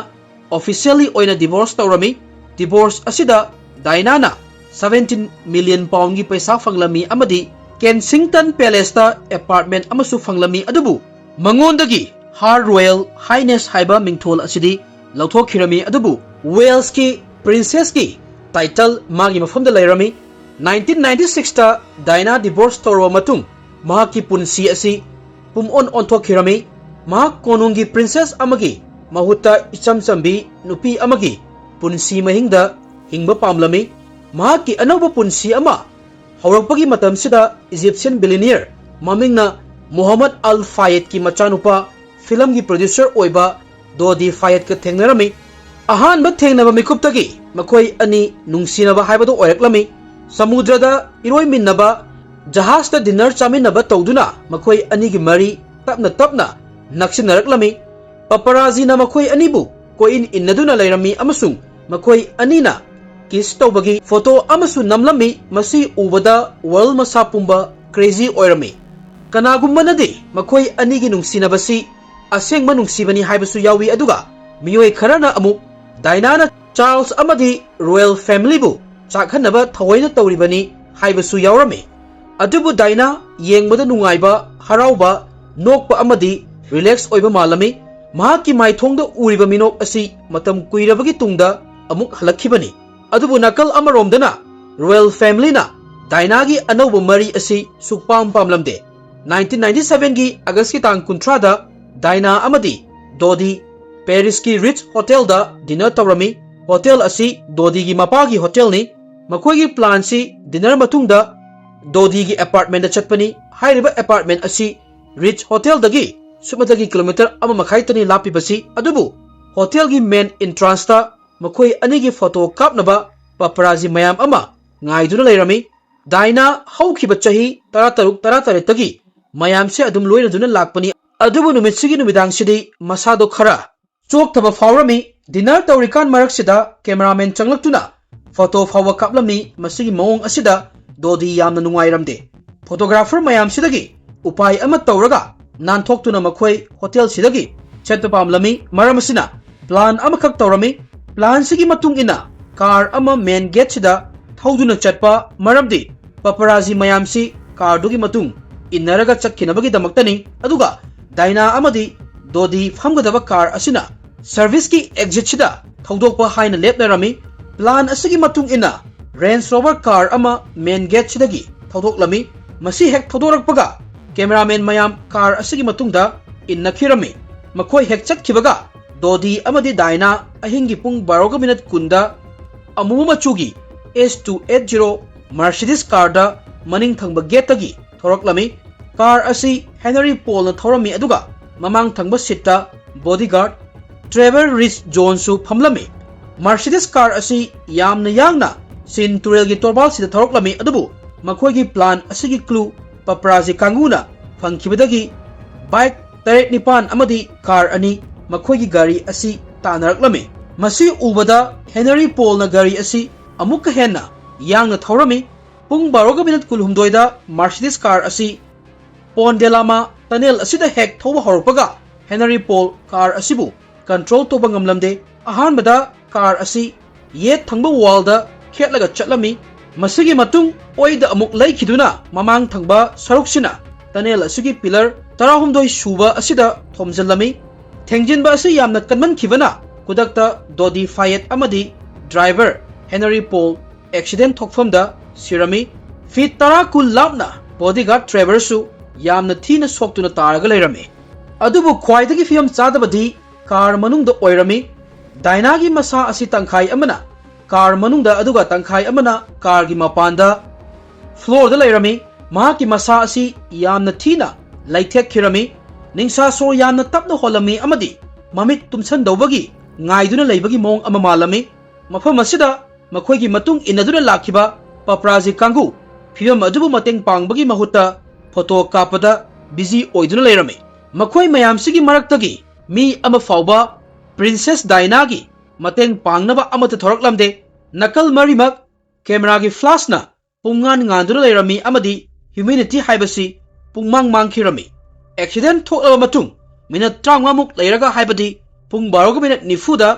ꯑꯣꯐꯤꯁꯤꯌꯦꯜꯂꯤ ꯑꯣꯏꯅ ꯗꯤꯚꯣꯔꯁ ꯇꯧꯔꯝꯃꯤ꯫ ꯗꯤꯚꯣꯔꯁ ꯑꯁꯤꯗ ꯗꯥꯏꯅꯥꯅ ꯁꯚꯦꯟꯇꯤꯟ ꯃꯤꯂꯤꯌꯟ ꯄꯥꯎꯟꯒꯤ ꯄꯩꯁꯥ ꯐꯪꯂꯝꯃꯤ ꯑꯃꯗꯤ ꯀꯦꯟꯁꯤꯡꯇꯟ ꯄꯦꯂꯦꯁꯇ ꯑꯦꯄꯥꯔꯠꯃꯦꯟ ꯑꯃꯁꯨ ꯐꯪꯂꯝꯃꯤ, ꯑꯗꯨꯕꯨ ꯃꯉꯣꯟꯗꯒꯤ ꯍꯥꯔ ꯔꯣꯌꯦꯜ ꯍꯥꯏꯅꯦꯁ ꯍꯥꯏꯕ ꯃꯤꯡꯊꯣꯜ ꯑꯁꯤꯗꯤ ꯂꯧꯊꯣꯛꯈꯤꯔꯝꯃꯤ꯫ ꯑꯗꯨꯕꯨ ꯋꯦꯜꯁꯀꯤ ꯄ꯭ꯔꯤꯟꯁꯦꯁꯀꯤ ꯇꯥꯏꯇꯜ ꯃꯥꯒꯤ ꯃꯐꯝꯗ ꯂꯩꯔꯝꯃꯤ꯫ ꯅꯥꯏꯟꯇꯤꯟ ꯅꯥꯏꯟꯇꯤ ꯁꯤꯛꯁꯇ ꯗꯥꯏꯅꯥ ꯗꯤꯚꯣꯔꯁ ꯇꯧꯔꯕ ꯃꯇꯨꯡ ꯃꯍꯥꯛꯀꯤ ꯄꯨꯟꯁꯤ ꯑꯁꯤ ꯄꯨꯝꯑꯣꯟ ꯑꯣꯟꯊꯣꯛꯈꯤꯔꯝꯃꯤ꯫ ꯃꯍꯥꯛ ꯀꯣꯅꯨꯡꯒꯤ ꯄ꯭ꯔꯤꯟꯁꯦꯁ ꯑꯃꯒꯤ ꯃꯍꯨꯠꯇ ꯏꯆꯝ ꯆꯝꯕꯤ ꯅꯨꯄꯤ ꯑꯃꯒꯤ ꯄꯨꯟꯁꯤ ꯃꯍꯤꯡꯗ ꯍꯤꯡꯕ ꯄꯥꯝꯂꯝꯃꯤ꯫ ꯃꯍꯥꯛꯀꯤ ꯑꯅꯧꯕ ꯄꯨꯟꯁꯤ ꯑꯃ ꯍꯧꯔꯛꯄꯒꯤ ꯃꯇꯝꯁꯤꯗ ꯏꯖꯤꯞꯁꯤꯌꯟ ꯕꯤꯂꯤꯅꯤꯌꯔ ꯃꯃꯤꯡꯅ ꯃꯨꯍꯝꯃꯗ ꯑꯜ ꯐꯥꯌꯦꯗꯀꯤ ꯃꯆꯥꯅꯨꯄꯥ ꯐꯤꯂꯝꯒꯤ ꯄ꯭ꯔꯣꯗ꯭ꯌꯨꯁꯔ ꯑꯣꯏꯕ ꯗꯣꯗꯤ ꯐꯥꯌꯦꯗꯀ ꯊꯦꯡꯅꯔꯝꯃꯤ꯫ ꯑꯍꯥꯟꯕ ꯊꯦꯡꯅꯕ ꯃꯤꯀꯨꯞꯇꯒꯤ ꯃꯈꯣꯏ ꯑꯅꯤ ꯅꯨꯡꯁꯤꯅꯕ ꯍꯥꯏꯕꯗꯨ ꯑꯣꯏꯔꯛꯂꯝꯃꯤ꯫ ꯁꯃꯨꯗ꯭ꯔꯗ ꯏꯔꯣꯏꯃꯤꯟꯅꯕ, ꯖꯍꯥꯖꯇ ꯗꯤꯟꯅꯔ ꯆꯥꯃꯤꯟꯅꯕ ꯇꯧꯗꯨꯅ ꯃꯈꯣꯏ ꯑꯅꯤꯒꯤ ꯃꯔꯤ ꯇꯞꯅ ꯇꯞꯅ ꯅꯛꯁꯤꯟꯅꯔꯛꯂꯝꯃꯤ꯫ ꯄꯄꯔꯥꯖꯤꯅ ꯃꯈꯣꯏ ꯑꯅꯤꯕꯨ ꯀꯣꯏꯏꯟ ꯏꯟꯅꯗꯨꯅ ꯂꯩꯔꯝꯃꯤ ꯑꯃꯁꯨꯡ ꯃꯈꯣꯏ ꯑꯅꯤꯅ ꯀꯤꯁ ꯇꯧꯕꯒꯤ ꯐꯣꯇꯣ ꯑꯃꯁꯨ ꯅꯝꯂꯝꯃꯤ꯫ ꯃꯁꯤ ꯎꯕꯗ ꯋꯥꯔꯜ ꯃꯁꯥ ꯄꯨꯝꯕ ꯀ꯭ꯔꯦꯖꯤ ꯑꯣꯏꯔꯝꯃꯤ꯫ ꯀꯅꯥꯒꯨꯝꯕꯅꯗꯤ ꯃꯈꯣꯏ ꯑꯅꯤꯒꯤ ꯅꯨꯡꯁꯤꯅꯕꯁꯤ ꯑꯁꯦꯡꯕ ꯅꯨꯡꯁꯤꯕꯅꯤ ꯍꯥꯏꯕꯁꯨ ꯌꯥꯎꯏ, ꯑꯗꯨꯒ ꯃꯤꯑꯣꯏ ꯈꯔꯅ ꯑꯃꯨꯛ ꯗꯥꯏꯅꯥꯅ ꯆꯥꯔꯜꯁ ꯑꯃꯗꯤ ꯔꯣꯌꯦꯜ ꯐꯦꯃꯤꯂꯤꯕꯨ ꯆꯥꯛꯍꯟꯅꯕ ꯊꯑꯣꯏꯅ ꯇꯧꯔꯤꯕꯅꯤ ꯍꯥꯏꯕꯁꯨ ꯌꯥꯎꯔꯝꯃꯤ꯫ ꯑꯗꯨꯕꯨ ꯗꯥꯏꯅꯥ ꯌꯦꯡꯕꯗ ꯅꯨꯡꯉꯥꯏꯕ, ꯍꯔꯥꯎꯕ, ꯅꯣꯛꯄ ꯑꯃꯗꯤ ꯔꯤꯂꯦꯛꯁ ꯑꯣꯏꯕ ꯃꯥꯜꯂꯝꯃꯤ꯫ ꯃꯍꯥꯛꯀꯤ ꯃꯥꯏꯊꯣꯡꯗ ꯎꯔꯤꯕ ꯃꯤꯅꯣꯛ ꯑꯁꯤ ꯃꯇꯝ ꯀꯨꯏꯔꯕꯒꯤ ꯇꯨꯡꯗ ꯑꯃꯨꯛ ꯍꯜꯂꯛꯈꯤꯕꯅꯤ꯫ ꯑꯗꯨꯕꯨ ꯅꯥꯀꯜ ꯑꯃꯔꯣꯝꯗꯅ ꯔꯣꯌꯦꯜ ꯐꯦꯃꯤꯂꯤꯅ ꯗꯥꯏꯅꯥꯒꯤ ꯑꯅꯧꯕ ꯃꯔꯤ ꯑꯁꯤ ꯁꯨꯛꯄꯥꯝ ꯄꯥꯝꯂꯝꯗꯦ꯫ ꯅꯥꯏꯟꯇꯤꯟ ꯅꯥꯏꯟꯇꯤ ꯁꯚꯦꯟꯒꯤ ꯑꯥꯒꯁꯀꯤ ꯇꯥꯡ ꯀꯨꯟꯊ꯭ꯔꯥꯗ ꯗꯥꯏꯅꯥ ꯑꯃꯗꯤ ꯗꯣꯗꯤ ꯄꯦꯔꯤꯁꯀꯤ ꯔꯤꯠꯖ ꯍꯣꯇꯦꯜꯗ ꯗꯤꯅꯔ ꯇꯧꯔꯝꯃꯤ꯫ ꯍꯣꯇꯦꯜ ꯑꯁꯤ ꯗꯣꯗꯤꯒꯤ ꯃꯄꯥꯒꯤ ꯍꯣꯇꯦꯜꯅꯤ꯫ ꯃꯈꯣꯏꯒꯤ ꯄ꯭ꯂꯥꯟꯁꯤ ꯗꯤꯅꯔ ꯃꯇꯨꯡꯗ ꯗꯣꯗꯤꯒꯤ ꯑꯦꯄꯥꯔꯠꯃꯦꯟꯗ ꯆꯠꯄꯅꯤ꯫ ꯍꯥꯏꯔꯤꯕ ꯑꯦꯄꯥꯔꯠꯃꯦꯟ ꯑꯁꯤ ꯔꯤꯠꯖ ꯍꯣꯇꯦꯜꯗꯒꯤ ꯁꯨꯞꯅꯇꯒꯤ ꯀꯤꯂꯣꯃꯤꯇꯔ ꯑꯃ ꯃꯈꯥꯏꯇꯅꯤ ꯂꯥꯞꯄꯤꯕꯁꯤ, ꯑꯗꯨꯕꯨ ꯍꯣꯇꯦꯜꯒꯤ ꯃꯦꯟ ꯏꯟꯇ꯭ꯔꯥꯟꯁꯇ ꯃꯈꯣꯏ ꯑꯅꯤꯒꯤ ꯐꯣꯇꯣ ꯀꯥꯞꯅꯕ ꯄꯄꯔꯥꯖꯤ ꯃꯌꯥꯝ ꯑꯃ ꯉꯥꯏꯗꯨꯅ ꯂꯩꯔꯝꯃꯤ꯫ ꯗꯥꯏꯅꯥ ꯍꯧꯈꯤꯕ ꯆꯍꯤ ꯇꯔꯥꯇꯔꯨꯛ ꯇꯔꯥꯇꯔꯦꯠꯇꯒꯤ ꯃꯌꯥꯝꯁꯦ ꯑꯗꯨꯝ ꯂꯣꯏꯅꯗꯨꯅ ꯂꯥꯛꯄꯅꯤ, ꯑꯗꯨꯕꯨ ꯅꯨꯃꯤꯠꯁꯤꯒꯤ ꯅꯨꯃꯤꯗꯥꯡꯁꯤꯗꯤ ꯃꯁꯥꯗꯣ ꯈꯔ ꯆꯣꯛꯊꯕ ꯐꯥꯎꯔꯝꯃꯤ꯫ ꯗꯤꯅꯔ ꯇꯧꯔꯤꯀꯥꯟ ꯃꯔꯛꯁꯤꯗ ꯀꯦꯃꯦꯔꯥꯃꯦꯟ ꯆꯪꯂꯛꯇꯨꯅ ꯐꯣꯇꯣ ꯐꯥꯎꯕ ꯀꯥꯞꯂꯝꯃꯤ꯫ ꯃꯁꯤꯒꯤ ꯃꯑꯣꯡ ꯑꯁꯤꯗ ꯗꯣꯗꯤ ꯌꯥꯝꯅ ꯅꯨꯡꯉꯥꯏꯔꯝꯗꯦ꯫ ꯐꯣꯇꯣꯒ꯭ꯔꯥꯐꯔ ꯃꯌꯥꯝꯁꯤꯗꯒꯤ ꯎꯄꯥꯏ ꯑꯃ ꯇꯧꯔꯒ ꯅꯥꯟꯊꯣꯛꯇꯨꯅ ꯃꯈꯣꯏ ꯍꯣꯇꯦꯜꯁꯤꯗꯒꯤ ꯆꯠꯄ ꯄꯥꯝꯂꯝꯃꯤ꯫ ꯃꯔꯝ ꯑꯁꯤꯅ ꯄ꯭ꯂꯥꯟ ꯑꯃꯈꯛ ꯇꯧꯔꯝꯃꯤ꯫ ꯄ꯭ꯂꯥꯟꯁꯤꯒꯤ ꯃꯇꯨꯡ ꯏꯟꯅ ꯀꯥꯔ ꯑꯃ ꯃꯦꯟ ꯒꯦꯠꯁꯤꯗ ꯊꯧꯗꯨꯅ ꯆꯠꯄ, ꯃꯔꯝꯗꯤ ꯄꯄꯔꯥꯖꯤ ꯃꯌꯥꯝꯁꯤ ꯀꯥꯔꯗꯨꯒꯤ ꯃꯇꯨꯡ ꯏꯟꯅꯔꯒ ꯆꯠꯈꯤꯅꯕꯒꯤꯗꯃꯛꯇꯅꯤ꯫ ꯑꯗꯨꯒ ꯗꯥꯏꯅꯥ ꯑꯃꯗꯤ ꯗꯣꯗꯤ ꯐꯝꯒꯗꯕ ꯀꯥꯔ ꯑꯁꯤꯅ ꯁꯔꯚꯤꯁꯀꯤ ꯑꯦꯛꯖꯤꯠꯁꯤꯗ ꯊꯧꯗꯣꯛꯄ ꯍꯥꯏꯅ ꯂꯦꯞꯅꯔꯝꯃꯤ꯫ ꯄ꯭ꯂꯥꯟ ꯑꯁꯤꯒꯤ ꯃꯇꯨꯡ ꯏꯟꯅ ꯔꯦꯟꯖ ꯔꯣꯚꯔ ꯀꯥꯔ ꯑꯃ ꯃꯦꯟ ꯒꯦꯠꯁꯤꯗꯒꯤ ꯊꯧꯗꯣꯛꯂꯝꯃꯤ꯫ ꯃꯁꯤ ꯍꯦꯛ ꯊꯧꯗꯣꯔꯛꯄꯒ ꯀꯦꯃꯦꯔꯥꯃꯦꯟ ꯃꯌꯥꯝ ꯀꯥꯔ ꯑꯁꯤꯒꯤ ꯃꯇꯨꯡꯗ ꯏꯟꯅꯈꯤꯔꯝꯃꯤ꯫ ꯃꯈꯣꯏ ꯍꯦꯛ ꯆꯠꯈꯤꯕꯒ ꯗꯣꯗꯤ ꯑꯃꯗꯤ ꯗꯥꯏꯅꯥ ꯑꯍꯤꯡꯒꯤ ꯄꯨꯡ ꯕꯥꯔꯣꯒ ꯃꯤꯅꯠ ꯀꯨꯟꯗ ꯑꯃꯨꯕ ꯃꯆꯨꯒꯤ ꯑꯦꯁ two eight zero Mercedes card ꯃꯅꯤꯡ ꯊꯪꯕ ꯒꯦꯠꯇꯒꯤ ꯊꯣꯔꯛꯂꯝꯃꯤ꯫ ꯀꯥꯔ ꯑꯁꯤ ꯍꯦꯅꯔꯤ ꯄꯣꯜꯅ ꯊꯧꯔꯝꯃꯤ, ꯑꯗꯨꯒ ꯃꯃꯥꯡ ꯊꯪꯕ ꯁꯤꯠꯇ ꯕꯣꯗꯤꯒꯥꯔꯗ ꯇ꯭ꯔꯦꯚꯔ ꯔꯤꯆ ꯖꯣꯟꯁꯁꯨ ꯐꯝꯂꯝꯃꯤ꯫ ꯃꯔꯁꯤꯗꯤꯁ ꯀꯥꯔ ꯑꯁꯤ ꯌꯥꯝꯅ ꯌꯥꯡꯅ ꯁꯤꯟ ꯇꯨꯔꯦꯜꯒꯤ ꯇꯣꯔꯕꯥꯜꯁꯤꯗ ꯊꯧꯔꯛꯂꯝꯃꯤ, ꯑꯗꯨꯕꯨ ꯃꯈꯣꯏꯒꯤ ꯄ꯭ꯂꯥꯟ ꯑꯁꯤꯒꯤ ꯀ꯭ꯂꯨ ꯄꯄ꯭ꯔꯥꯖꯤ ꯀꯥꯡꯕꯨꯅ ꯐꯪꯈꯤꯕꯗꯒꯤ ꯕꯥꯏꯛ ꯇꯔꯦꯠ ꯅꯤꯄꯥꯟ ꯑꯃꯗꯤ ꯀꯥꯔ ꯑꯅꯤ ꯃꯈꯣꯏꯒꯤ ꯒꯥꯔꯤ ꯑꯁꯤ ꯇꯥꯟꯅꯔꯛꯂꯝꯃꯤ꯫ ꯃꯁꯤ ꯎꯕꯗ ꯍꯦꯅꯔꯤ ꯄꯣꯜꯅ ꯒꯥꯔꯤ ꯑꯁꯤ ꯑꯃꯨꯛꯀ ꯍꯦꯟꯅ ꯌꯥꯡꯅ ꯊꯧꯔꯝꯃꯤ꯫ ꯄꯨꯡ ꯕꯥꯔꯣꯒ ꯃꯤꯅꯠ ꯀꯨꯟꯍꯨꯝꯗꯣꯏꯗ ꯃꯔꯁꯤꯗꯤꯁ ꯀꯥꯔ ꯑꯁꯤ ꯄꯣꯟꯗꯦꯂꯥꯃꯥ ꯇꯅꯦꯜ ꯑꯁꯤꯗ ꯍꯦꯛ ꯊꯧꯕ ꯍꯧꯔꯛꯄꯒ ꯍꯦꯅꯔꯤ ꯄꯣꯜ ꯀꯥꯔ ꯑꯁꯤꯕꯨ ꯀꯟꯇ꯭ꯔꯣꯜ ꯇꯧꯕ ꯉꯝꯂꯝꯗꯦ꯫ ꯑꯍꯥꯟꯕꯗ ꯀꯥꯔ ꯑꯁꯤ ꯌꯦꯠ ꯊꯪꯕ ꯋꯥꯜꯗ ꯈꯦꯠꯂꯒ ꯆꯠꯂꯝꯃꯤ꯫ ꯃꯁꯤꯒꯤ ꯃꯇꯨꯡ ꯑꯣꯏꯗ ꯑꯃꯨꯛ ꯂꯩꯈꯤꯗꯨꯅ ꯃꯃꯥꯡ ꯊꯪꯕ ꯁꯔꯨꯛꯁꯤꯅ ꯇꯅꯦꯜ ꯑꯁꯤꯒꯤ ꯄꯤꯂꯔ ꯇꯔꯥꯍꯨꯝꯗꯣꯏ ꯁꯨꯕ ꯑꯁꯤꯗ ꯊꯣꯝꯖꯤꯜꯂꯝꯃꯤ꯫ ꯊꯦꯡꯖꯤꯟꯕ ꯑꯁꯤ ꯌꯥꯝꯅ ꯀꯟꯃꯟꯈꯤꯕꯅ ꯈꯨꯗꯛꯇ ꯗꯣꯗꯤ ꯐꯥꯌꯦꯠ ꯑꯃꯗꯤ ꯗ꯭ꯔꯥꯏꯚꯔ ꯍꯦꯅꯔꯤ ꯄꯣꯜ ꯑꯦꯛꯁꯤꯗꯦꯟ ꯊꯣꯛꯐꯝꯗ ꯁꯤꯔꯝꯃꯤ꯫ ꯐꯤꯠ ꯇꯔꯥ ꯀꯨꯟ ꯂꯥꯞꯅ ꯕꯣꯗꯤꯒꯥꯔꯗ ꯇ꯭ꯔꯦꯚꯔꯁꯨ ꯌꯥꯝꯅ ꯊꯤꯅ ꯁꯣꯛꯇꯨꯅ ꯇꯥꯔꯒ ꯂꯩꯔꯝꯃꯤ꯫ ꯑꯗꯨꯕꯨ ꯈ꯭ꯋꯥꯏꯗꯒꯤ ꯐꯤꯕꯝ ꯆꯥꯗꯕꯗꯤ ꯀꯥꯔ ꯃꯅꯨꯡꯗ ꯑꯣꯏꯔꯝꯃꯤ꯫ ꯗꯥꯏꯅꯥꯒꯤ ꯃꯁꯥ ꯑꯁꯤ ꯇꯪꯈꯥꯏ ꯑꯃꯅ ꯀꯥꯔ ꯃꯅꯨꯡꯗ, ꯑꯗꯨꯒ ꯇꯪꯈꯥꯏ ꯑꯃꯅ ꯀꯥꯔꯒꯤ ꯃꯄꯥꯟꯗ ꯐ꯭ꯂꯣꯔꯗ ꯂꯩꯔꯝꯃꯤ꯫ ꯃꯍꯥꯛꯀꯤ ꯃꯁꯥ ꯑꯁꯤ ꯌꯥꯝꯅ ꯊꯤꯅ ꯂꯩꯊꯦꯛꯈꯤꯔꯝꯃꯤ꯫ ꯅꯤꯡꯁꯥ ꯁꯣꯔ ꯌꯥꯝꯅ ꯇꯞꯅ ꯍꯣꯜꯂꯝꯃꯤ ꯑꯃꯗꯤ ꯃꯃꯤꯠ ꯇꯨꯝꯁꯟꯗꯧꯕꯒꯤ ꯉꯥꯏꯗꯨꯅ ꯂꯩꯕꯒꯤ ꯃꯑꯣꯡ ꯑꯃ ꯃꯥꯜꯂꯝꯃꯤ꯫ ꯃꯐꯝ ꯑꯁꯤꯗ ꯃꯈꯣꯏꯒꯤ ꯃꯇꯨꯡ ꯏꯟꯅꯗꯨꯅ ꯂꯥꯛꯈꯤꯕ ꯄꯄ꯭ꯔꯥꯖꯤ ꯀꯥꯡꯕꯨ ꯐꯤꯕꯝ ꯑꯗꯨꯕꯨ ꯃꯇꯦꯡ ꯄꯥꯡꯕꯒꯤ ꯃꯍꯨꯠꯇ ꯐꯣꯇꯣ ꯀꯥꯞꯄꯗ ꯕꯤꯖꯤ ꯑꯣꯏꯗꯨꯅ ꯂꯩꯔꯝꯃꯤ꯫ ꯃꯈꯣꯏ ꯃꯌꯥꯝꯁꯤꯒꯤ ꯃꯔꯛꯇꯒꯤ ꯃꯤ ꯑꯃ ꯐꯥꯎꯕ ꯄ꯭ꯔꯤꯟꯁꯦꯁ ꯗꯥꯏꯅꯥꯒꯤ ꯃꯇꯦꯡ ꯄꯥꯡꯅꯕ ꯑꯃꯠꯇ ꯊꯣꯔꯛꯂꯝꯗꯦ꯫ ꯅꯥꯀꯜ ꯃꯔꯤꯃꯛ ꯀꯦꯃꯦꯔꯥꯒꯤ ꯐ꯭ꯂꯥꯁꯅ ꯄꯨꯡꯉꯥꯟ ꯉꯥꯟꯗꯨꯅ ꯂꯩꯔꯝꯃꯤ ꯑꯃꯗꯤ ꯍ꯭ꯌꯨꯃꯤꯅꯤꯇꯤ ꯍꯥꯏꯕꯁꯤ ꯄꯨꯡꯃꯥꯡ ꯃꯥꯡꯈꯤꯔꯝꯃꯤ꯫ ꯑꯦꯛꯁꯤꯗꯦꯟ ꯊꯣꯛꯂꯕ ꯃꯇꯨꯡ ꯃꯤꯅꯠ ꯇꯔꯥꯃꯉꯥꯃꯨꯛ ꯂꯩꯔꯒ, ꯍꯥꯏꯕꯗꯤ ꯄꯨꯡ ꯕꯥꯔꯣꯒ ꯃꯤꯅꯠ ꯅꯤꯐꯨꯗ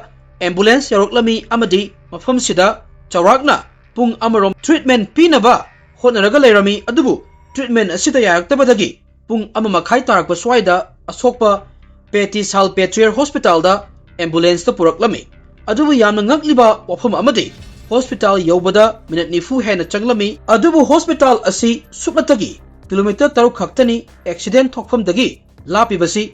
ꯑꯦꯝꯕꯨꯂꯦꯟꯁ ꯌꯧꯔꯛꯂꯝꯃꯤ ꯑꯃꯗꯤ ꯃꯐꯝꯁꯤꯗ ꯆꯥꯎꯔꯥꯛꯅ ꯄꯨꯡ ꯑꯃꯔꯣꯝ ꯇ꯭ꯔꯤꯠꯃꯦꯟ ꯄꯤꯅꯕ ꯍꯣꯠꯅꯔꯒ ꯂꯩꯔꯝꯃꯤ꯫ ꯑꯗꯨꯕꯨ ꯇ꯭ꯔꯤꯠꯃꯦꯟ ꯑꯁꯤꯗ ꯌꯥꯔꯛꯇꯕꯗꯒꯤ ꯄꯨꯡ ꯑꯃ ꯃꯈꯥꯏ ꯇꯥꯔꯛꯄ ꯁ꯭ꯋꯥꯏꯗ ꯑꯁꯣꯛꯄ ꯄꯦꯇꯤ ꯁꯥꯜꯄꯦꯇ꯭ꯔꯤꯌꯔ ꯍꯣꯁꯄꯤꯇꯥꯜꯗ ꯑꯦꯝꯕꯨꯂꯦꯟꯁꯇ ꯄꯨꯔꯛꯂꯝꯃꯤ꯫ ꯑꯗꯨꯕꯨ ꯌꯥꯝꯅ ꯉꯛꯂꯤꯕ ꯋꯥꯐꯝ ꯑꯃꯗꯤ, ꯍꯣꯁꯄꯤꯇꯥꯜ ꯌꯧꯕꯗ ꯃꯤꯅꯠ ꯅꯤꯐꯨ ꯍꯦꯟꯅ ꯆꯪꯂꯝꯃꯤ꯫ ꯑꯗꯨꯕꯨ ꯍꯣꯁꯄꯤꯇꯥꯜ ꯑꯁꯤ ꯁꯨꯞꯅꯇꯒꯤ ꯀꯤꯂꯣꯃꯤꯇꯔ ꯇꯔꯨꯛ ꯈꯛꯇꯅꯤ ꯑꯦꯛꯁꯤꯗꯦꯟ ꯊꯣꯛꯐꯝꯗꯒꯤ ꯂꯥꯞꯄꯤꯕꯁꯤ꯫